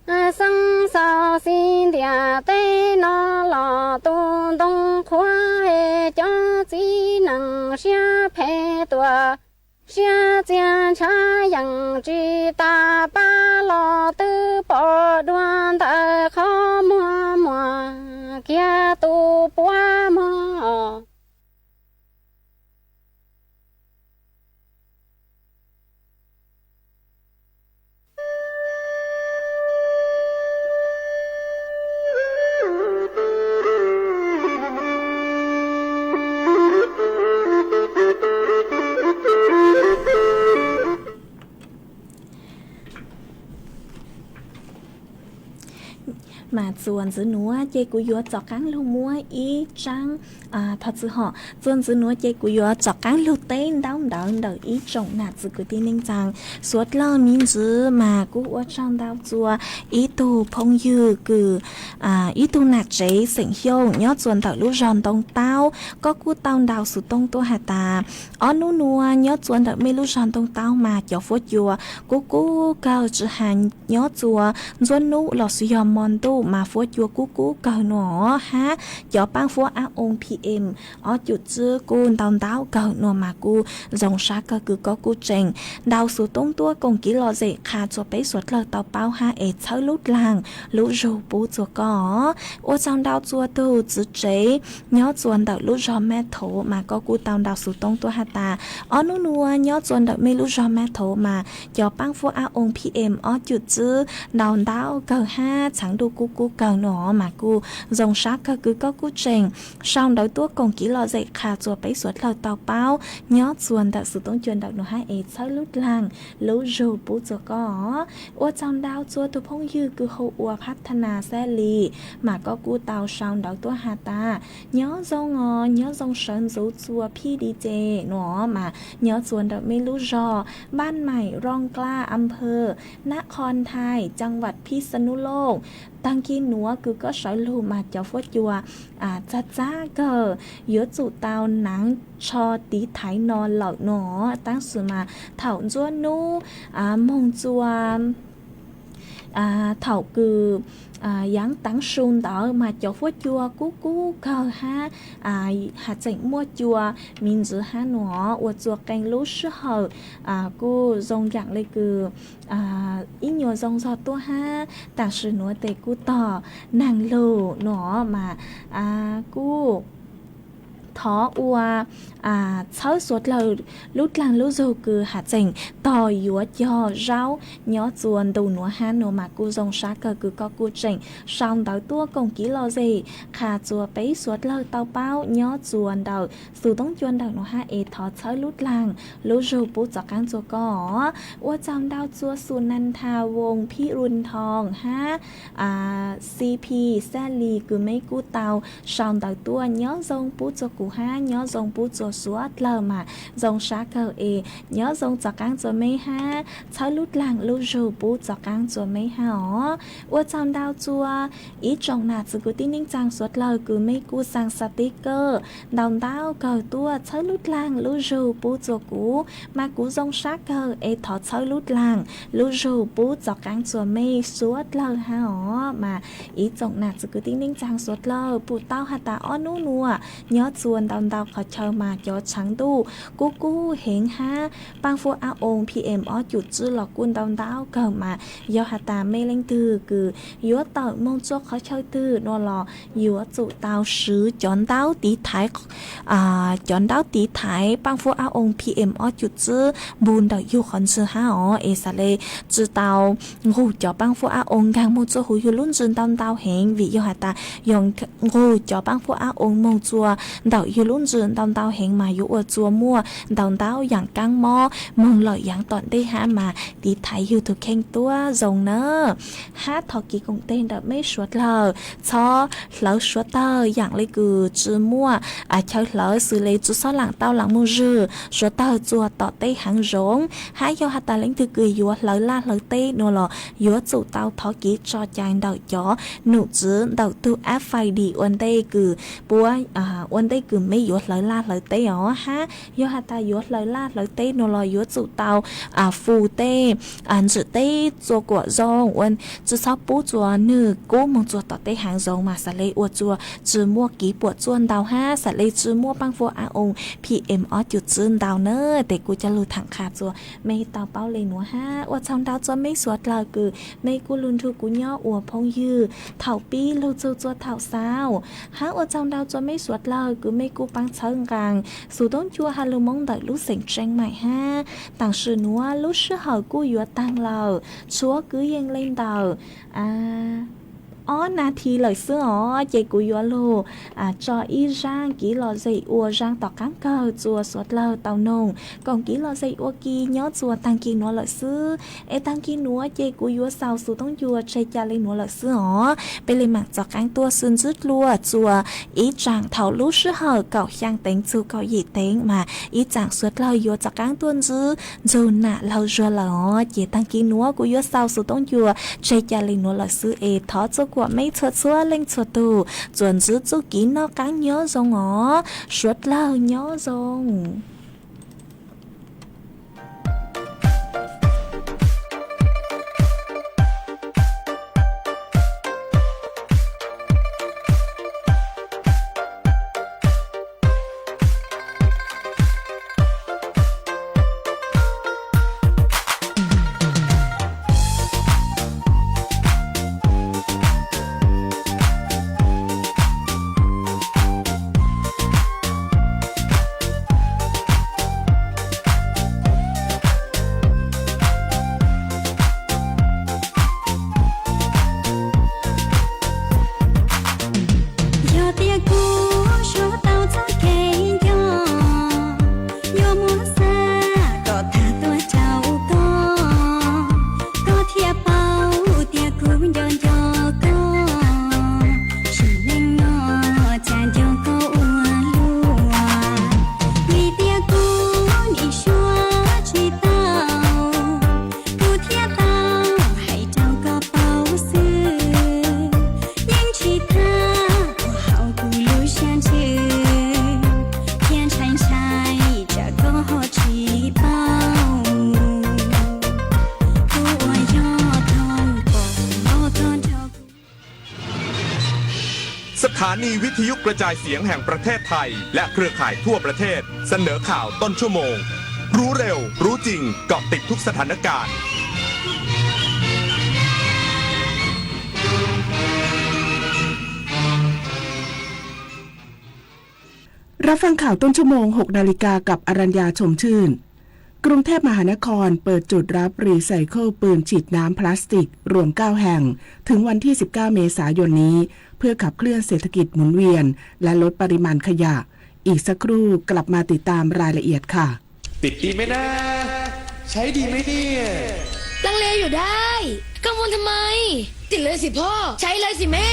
xeeb xaus xis ntiag teb no los tu ntoo qhuav es cov txiv neej siab phem tuaj siab txias ntshav yeej tsis tas pab los twb pom dua ntawm qhov muag muag kiag tus puab muag os. Mas txuas ntxiv nuav ces kuv yuav rov qaab lug muab ib tsaab, thov txim hom, txuas ntxiv nuav ces kuv yuav rov qaab lug teb ntaub ntawv ntawm ib tsoom nam txiv kwv tij neej tsaa suav dlawg me ntsis. Mas kuj ua tsaug ntau txuas ib tug phooj ywg kws ib tug nam tsev xeem Xyooj nyob txuas ntawm lub zog Ntoo Taub, koj kuj tau ntaus xuv tooj tuaj has tas, ob nub nuav nyob txuas ntawm mej lub zog Ntoo Taub mas cov fuab cua kub kub kawg, tsis has nyob txuas ntxuab nub los sis yog mo ntuj mas fuab cua kub kub kawg nua hab cov paab fuab ab oo P M ob cum tsib kuj ntau ntau kawg nua mas kuj zoo sab kawg kws koj kuj tseem ntaus xuv tooj tuaj koom kev lom zem qha txuas peb suav dlawg tau paub hab es txhawb lub dlaag lub zug pub txuas koj. Ua tsaug ntau txuas tug txiv tsev nyob txuas ntawm lub zog Mab Thov mas koj kuj tau ntaus xuv tooj tuaj has tas, ob nub nuav nyob txuas ntawm mej lub zog Mab Thov mas cov paab fuab ab oo P M ob cum tsib ntau ntau kawg hab txheev duj kub kub kawg nua mas kuj zoo sab kawg kws koj kuj tseem sau ntawv tuaj koom kev lom zem qha txuas peb suav dlawg tau paub nyob txuas ntawm xuv tooj cua ntawm nua hab es txhawb lub dlaag lub zug pub txuas koj. Ua tsaug ntau txuas tug phooj ywg kws hu ua Phab Thab Nas Xab Lis mas koj kuj tau sau ntawv tuaj has tas, nyob zoo os, nyob zoo sawv ntxuv txuas phij di ces nua mas nyob txuas ntawm mej lub zog Npaj Maim, Roo Kla, Ampha Nab Qhos Nthais, Caa Vam Phij Xa Nub Looj. Taag kis nuav kws koj sawv lug mas cov fuab cua txag txag kawg, yuav tsum tau naav tsho tiv thaiv no lawm nua, tab sis mas thaum ntxuab nub moog txuas Thaum kws yaav teev su ntawd mas cov huab cua kub kub kawg hab, has tseem muaj cua miv ntxwv hab nua ua txua qee lub sij hawm kuj zoo yaam le kws ib nyuas zoo zog tuaj hab. Tam sim nuav tes kuj tog naag lug nua mas kuj thov ua txhawb suav dlawg lub dlaag lub zug kws has tseem tog yuav cog zaub nyob txua ntu nuav hab nua mas kuj zoo sab kawg kws koj kuj tseem sau ntawv tuaj koom kiv lom zem qha txua peb suav dlawg tau paub nyob txua ntawm xus toob cua ntawm nuav hab es thov txhawb lub dlaag lub zug pub txog qaab txua koj. Ua tsaug ntau txua Xu Nan Tha Voos, Phib Run Thoo hab C P Xaj Lis kws meb kuj tau sau ntawv tuaj nyob zoo pub txua kuv hab nyob zoo pub txua suav dlawg mas zoo sab kawg es nyob zoo txog qaab txua meb hab txhawb lub dlaag lub zug pub txog qaab txua meb hab os. Ua tsaug ntau txua ib tsoom nam txiv kwv tij neej tsaa suav dlawg kws meb kuj xaa xav tib kawg ntau ntau kawg tuaj txhawb lub dlaag lub zug pub txua kuv mas kuv zoo sab kawg es thov txhawb lub dlaag lub zug pub txog qaab txua mej suav dlawg hab os. Mas ib tsoom nam txiv kwv tij neej tsaa suav dlawg puj tau has tas ob nub nuav nyob txua ntau ntau qhov chaw mas cov tsaav ntuj kub kub heev hab paaj fuab ab oo P M ob cum tsib los kuj ntau ntau kawg mas yog has tas mej leej twg kws yuav tawm moog txua qhov chaw twg nua los yuav tsum tau swv cov ntaub tiv thaiv cov ntaub tiv thaiv paaj fuab ab oo P M ob cum tsib npu ntawm yug qhov ntswg hab os es xaav le tsi tau nqug cov paaj fuab ab oo nkaag moog txua huv yug lub ntsws ntau ntau heev vim yog has tas yog nqug cov paaj fuab ab oo moog txua ntawm yug lub ntsws ntau ntau heev mas yuav ua txua muaj ntau ntau yaam kaab mob moog lawm yaav tom ntej hab mas tiv thaiv yug tug kheej tuab zoo na. Hab thov kiv koom teg ntawm meb suav dlawg txhob hlawv suav tawg yaam le kws tsi muaj chaw hlawv xws le tsi xob laam tau laam moog zwg suav tawg txua tom teb haav zoov. Hab yog has tas leej twg kws yuav hlawv laj hlawv teb nua los yuav tsum tau thov kiv tso cai ntawm cov num tswv ntawm tug app Find ua ntej kws puab ua ntej kws meb yuav hlawv laj hlawv teb os. Hab yog has tas yuav hlawv laj hlawv teb nua los yuav tsum tau fu tej ntswm teb txua kuam zoo ua tsi txhob pub txua nwg kub moog txua tom teb haav zoov mas xaav le ua txua tsi muaj kiv puam txuaj ntau hab xaav le tsi muaj paaj fuab ab oo P M ob cum tsib ntau na. Tes kuv coj lug thaam qha txua mej tau paub le nuav hab ua tsaug ntau txua meb suav dlawg kws mej kuj lug nrug kuv nyob ua phooj ywg thaum pib lug txug txua thaum xaus. Hab ua tsaug ntau txua meb suav dlawg kws mej kuj paab txhawb nqaa xus toob cua ha lug Moob ntawm lub xeem Tseej Maim hab. Tam sim nuav lub sij hawm kuj yuav taag lawm, tshuav kwv yees le ntawm ob nas this lawm xwb os ces kuv yuav lug tso ib zaaj kiv lom zem ua zaaj tom qaab kawg txua suav dlawg tau noog koom kiv lom zem ua ke nyob txua taag kis nuav lawm xwb. Es taag kis nuav ces kuv yuav xaus xus toob cua tseg ca le nuav lawm xwb os. Peb le maam txov qaab tuaj xwb ntsib dlua txua ib tsaam thaum lub sij hawm kaum xyaa teev txug kaum yim teev mas ib tsaam suav dlawg yuav txov qaab tuaj ntsib ntsug nam laug zuag lawm os. Ces taag kis nuav kuv yuav xaus xus toob cua tseg ca le nuav lawm xwb es thov txua kuam meb txhua txhua leej txhua tug txuas ntsib txuj kiv noj qaab nyob zoo os. Suav dlawg nyob zoo. สถานีวิทยุกระจายเสียงแห่งประเทศไทย และเครือข่ายทั่วประเทศ เสนอข่าวต้นชั่วโมง รู้เร็ว รู้จริง เกาะติดทุกสถานการณ์ รับฟังข่าวต้นชั่วโมง หกนาฬิกา กับอรัญญา ชมชื่น กรุงเทพมหานครเปิดจุดรับรีไซเคิลปืนฉีดน้ำพลาสติกรวม เก้า แห่ง ถึงวันที่ สิบเก้า เมษายนนี้ เพื่อขับเคลื่อนเศรษฐกิจหมุนเวียน และลดปริมาณขยะ อีกสักครู่กลับมาติดตามรายละเอียดค่ะ ติดดีไหมนะ ใช้ดีไหมเนี่ย ลังเลอยู่ได้ กังวลทำไม ติดเลยสิพ่อ ใช้เลยสิแม่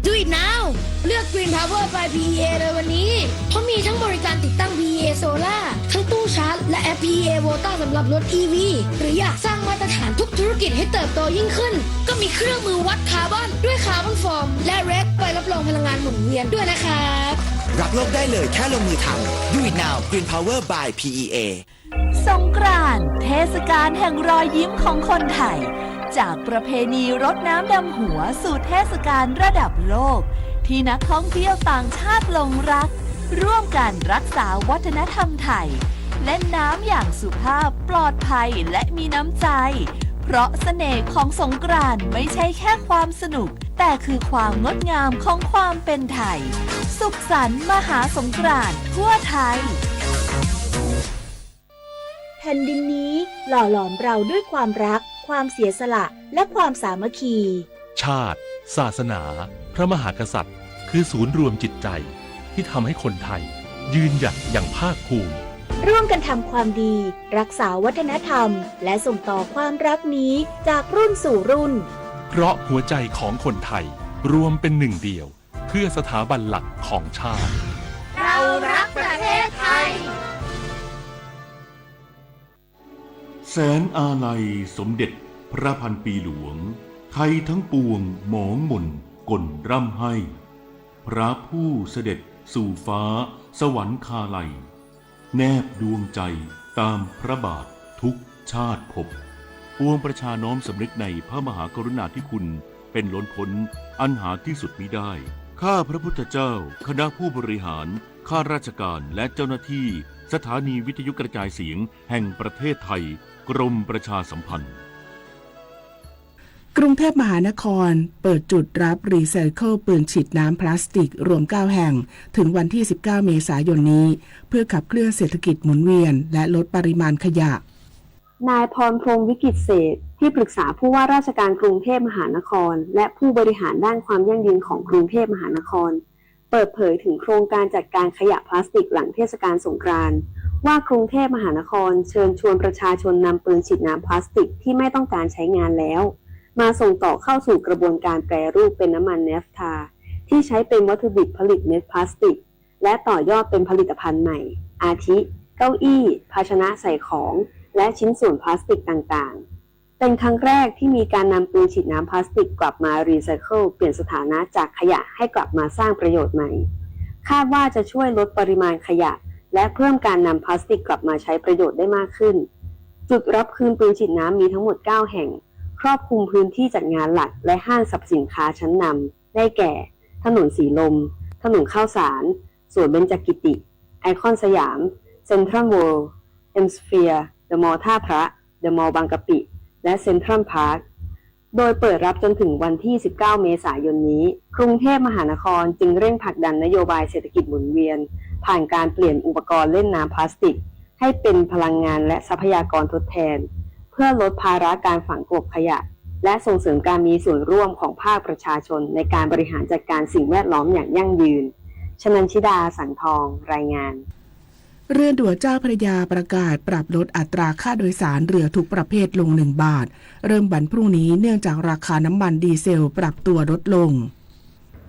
Do it now เลือก Green Power by พีอีเอ เลยวันนี้ เพราะมีทั้งบริการติดตั้ง พีอีเอ Solar ทั้งตู้ชาร์จ และแอป พีอีเอ Volta สำหรับรถ อีวี หรืออยากสร้างมาตรฐานทุกธุรกิจให้เติบโตยิ่งขึ้น ก็มีเครื่องมือวัดคาร์บอนด้วย Carbon Form และ เรค ใบรับรองพลังงานหมุนเวียนด้วยนะครับ รับโลกได้เลยแค่ลงมือทำ Do it now Green Power by พีอีเอ สงกรานต์ เทศกาลแห่งรอยยิ้มของคนไทย จากประเพณีรดน้ำดำหัวสู่เทศกาลระดับโลก ที่นักท่องเที่ยวต่างชาติหลงรัก ร่วมกันรักษาวัฒนธรรมไทย เล่นน้ำอย่างสุภาพ ปลอดภัย และมีน้ำใจ เพราะเสน่ห์ของสงกรานต์ไม่ใช่แค่ความสนุก แต่คือความงดงามของความเป็นไทย สุขสันต์มหาสงกรานต์ทั่วไทย แผ่นดินนี้หล่อหลอมเราด้วยความรัก ความเสียสละ และความสามัคคี ชาติ ศาสนา พระมหากษัตริย์ คือศูนย์รวมจิตใจ ที่ทำให้คนไทย ยืนหยัดอย่างภาคภูมิ ร่วมกันทำความดี รักษาวัฒนธรรม และส่งต่อความรักนี้จากรุ่นสู่รุ่น เพราะหัวใจของคนไทย รวมเป็นหนึ่งเดียว เพื่อสถาบันหลักของชาติ เรารักประเทศไทย แสนอาลัยสมเด็จพระพันปีหลวง ไทยทั้งปวงหมองหม่นก่นร่ำไห้ พระผู้เสด็จสู่ฟ้าสวรรคาลัย แนบดวงใจตามพระบาททุกชาติภพ ปวงประชาน้อมสำนึกในพระมหากรุณาธิคุณเป็นล้นพ้นอันหาที่สุดมิได้ ข้าพระพุทธเจ้า คณะผู้บริหาร ข้าราชการ และเจ้าหน้าที่ สถานีวิทยุกระจายเสียงแห่งประเทศไทย กรมประชาสัมพันธ์ กรุงเทพมหานครเปิดจุดรับรีไซเคิลปืนฉีดน้ำพลาสติกรวม เก้า แห่ง ถึงวันที่ สิบเก้า เมษายนนี้ เพื่อขับเคลื่อนเศรษฐกิจหมุนเวียน และลดปริมาณขยะ นายพรพรหม วิกิจเศรษฐ ที่ปรึกษาผู้ว่าราชการกรุงเทพมหานคร และผู้บริหารด้านความยั่งยืนของกรุงเทพมหานคร เปิดเผยถึงโครงการจัดการขยะพลาสติกหลังเทศกาลสงกรานต์ ว่ากรุงเทพมหานครเชิญชวนประชาชนนำปืนฉีดน้ำพลาสติกที่ไม่ต้องการใช้งานแล้ว มาส่งต่อเข้าสู่กระบวนการแปรรูปเป็นน้ำมันเนฟทา ที่ใช้เป็นวัตถุดิบผลิตเม็ดพลาสติก และต่อยอดเป็นผลิตภัณฑ์ใหม่ อาทิ เก้าอี้ ภาชนะใส่ของ และชิ้นส่วนพลาสติกต่างๆ เป็นครั้งแรกที่มีการนำปืนฉีดน้ำพลาสติกกลับมารีไซเคิล เปลี่ยนสถานะจากขยะให้กลับมาสร้างประโยชน์ใหม่ คาดว่าจะช่วยลดปริมาณขยะ และเพิ่มการนำพลาสติกกลับมาใช้ประโยชน์ได้มากขึ้น จุดรับคืนปืนฉีดน้ำมีทั้งหมด เก้า แห่ง ครอบคลุมพื้นที่จัดงานหลักและห้างสรรพสินค้าชั้นนำ ได้แก่ ถนนสีลม ถนนข้าวสาร สวนเบญจกิติ ไอคอนสยาม เซ็นทรัลเวิลด์ เอ็มสเฟียร์ เดอะมอลล์ท่าพระ เดอะมอลล์บางกะปิ และเซ็นทรัลพาร์ค โดยเปิดรับจนถึงวันที่ สิบเก้า เมษายนนี้ กรุงเทพมหานครจึงเร่งผลักดันนโยบายเศรษฐกิจหมุนเวียน ผ่านการเปลี่ยนอุปกรณ์เล่นน้ำพลาสติก ให้เป็นพลังงานและทรัพยากรทดแทน เพื่อลดภาระการฝังกลบขยะ และส่งเสริมการมีส่วนร่วมของภาคประชาชนในการบริหารจัดการสิ่งแวดล้อมอย่างยั่งยืน ชนัญชิดา สังทอง รายงาน เรือด่วนเจ้าพระยาประกาศปรับลดอัตราค่าโดยสารเรือทุกประเภทลง หนึ่ง บาท เริ่มวันพรุ่งนี้ เนื่องจากราคาน้ำมันดีเซลปรับตัวลดลง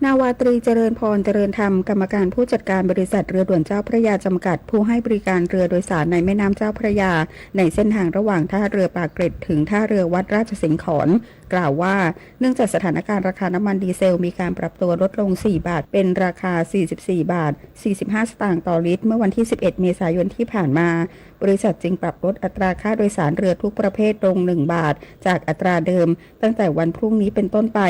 นาวาตรี เจริญพร เจริญธรรม กรรมการผู้จัดการบริษัทเรือด่วนเจ้าพระยาจำกัด ผู้ให้บริการเรือโดยสารในแม่น้ำเจ้าพระยา ในเส้นทางระหว่างท่าเรือปากเกร็ดถึงท่าเรือวัดราชสิงขร กล่าวว่า เนื่องจากสถานการณ์ราคาน้ำมันดีเซลมีการปรับตัวลดลง สี่ บาท เป็นราคา สี่สิบสี่ บาท สี่สิบห้า สตางค์ต่อลิตร เมื่อวันที่ สิบเอ็ด เมษายนที่ผ่านมา ป บริษัทจึงปรับลดอัตราค่าโดยสารเรือทุกประเภทลง หนึ่ง บาท จากอัตราเดิม ตั้งแต่วันพรุ่งนี้เป็นต้นไป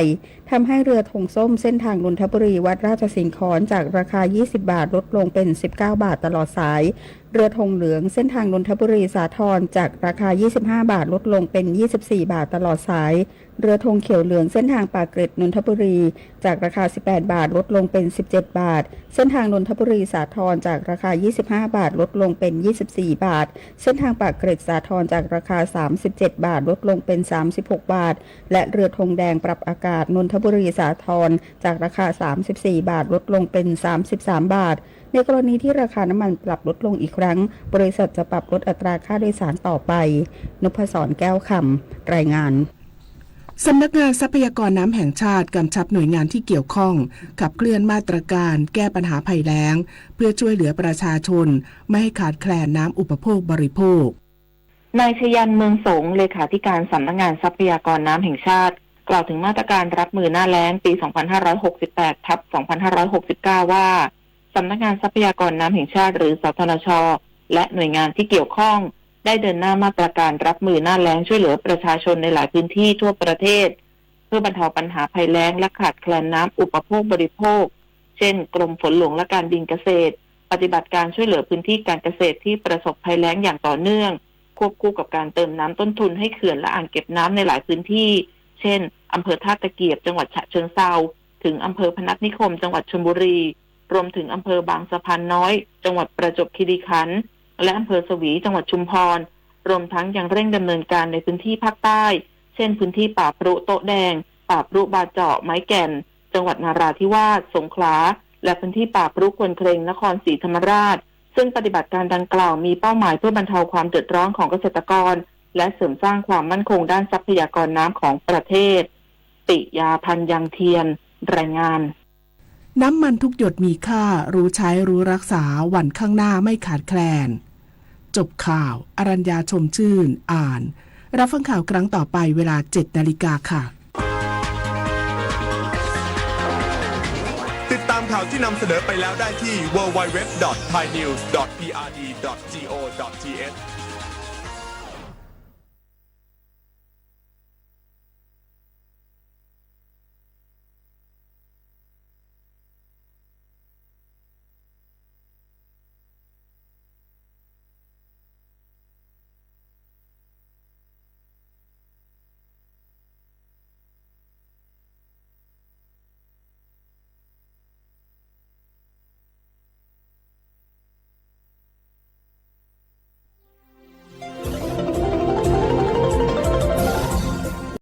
ทำให้เรือธงส้มเส้นทางนนทบุรี วัดราชสิงขร จากราคา ยี่สิบบาท ลดลงเป็น สิบเก้า บาท ตลอดสาย เรือธงเหลืองเส้นทางนนทบุรี สาทร จากราคา ยี่สิบห้า บาท ลดลงเป็น ยี่สิบสี่ บาท ตลอดสาย เรือธงเขียวเหลืองเส้นทางปากเกร็ดนนทบุรี จากราคา สิบแปด บาท ลดลงเป็น สิบเจ็ด บาท เส้นทางนนทบุรี สาทร จากราคา ยี่สิบห้า บาท ลดลงเป็น ยี่สิบสี่ บาท เส้นทางปากเกร็ด สาทร จากราคา สามสิบเจ็ด บาท ลดลงเป็น สามสิบหก บาท และเรือธงแดงปรับอากาศนนทบุรี สาทร จากราคา สามสิบสี่ บาท ลดลงเป็น สามสิบสาม บาท ในกรณีที่ราคาน้ำมันปรับลดลงอีกครั้ง บริษัทจะปรับลดอัตราค่าโดยสารต่อไป นพศร แก้วคำ รายงาน สำนักงานทรัพยากรน้ำแห่งชาติกำชับหน่วยงานที่เกี่ยวข้องขับเคลื่อนมาตรการแก้ปัญหาภัยแล้ง เพื่อช่วยเหลือประชาชนไม่ให้ขาดแคลนน้ำอุปโภคบริโภค นายชยันต์ เมืองสง เลขาธิการสำนักงานทรัพยากรน้ำแห่งชาติ กล่าวถึงมาตรการรับมือหน้าแล้งปี สองพันห้าร้อยหกสิบแปดทับ สองพันห้าร้อยหกสิบเก้า ว่า สำนักงานทรัพยากรน้ำแห่งชาติ หรือ สทนช และหน่วยงานที่เกี่ยวข้อง ได้เดินหน้ามาตรการรับมือหน้าแล้งช่วยเหลือประชาชนในหลายพื้นที่ทั่วประเทศ เพื่อบรรเทาปัญหาภัยแล้งและขาดแคลนน้ำอุปโภคบริโภค เช่น กรมฝนหลวงและการบินเกษตร ปฏิบัติการช่วยเหลือพื้นที่การเกษตรที่ประสบภัยแล้งอย่างต่อเนื่อง ควบคู่กับการเติมน้ำต้นทุนให้เขื่อนและอ่างเก็บน้ำในหลายพื้นที่ เช่น อำเภอท่าตะเกียบ จังหวัดฉะเชิงเทรา ถึงอำเภอพนัสนิคม จังหวัดชลบุรี รวมถึงอำเภอบางสะพานน้อย จังหวัดประจวบคีรีขันธ์ และอำเภอสวี จังหวัดชุมพร รวมทั้งยังเร่งดำเนินการในพื้นที่ภาคใต้ เช่น พื้นที่ป่าพรุโต๊ะแดง ป่าพรุบาเจาะ ไม้แก่น จังหวัดนราธิวาส สงขลา และพื้นที่ป่าพรุควนเครง นครศรีธรรมราช ซึ่งปฏิบัติการดังกล่าวมีเป้าหมายเพื่อบรรเทาความเดือดร้อนของเกษตรกร และเสริมสร้างความมั่นคงด้านทรัพยากรน้ำของประเทศ ปิยาพันธ์ ยังเทียน รายงาน น้ำมันทุกหยดมีค่า รู้ใช้รู้รักษา วันข้างหน้าไม่ขาดแคลน จบข่าว อรัญญา ชมชื่น อ่าน รับฟังข่าวครั้งต่อไปเวลา เจ็ดนาฬิกาค่ะ ติดตามข่าวที่นำเสนอไปแล้วได้ที่ ดับเบิลยู ดับเบิลยู ดับเบิลยู ดอท ไทยนิวส์ ดอท พีอาร์ดี ดอท จี โอ ดอท ที เอช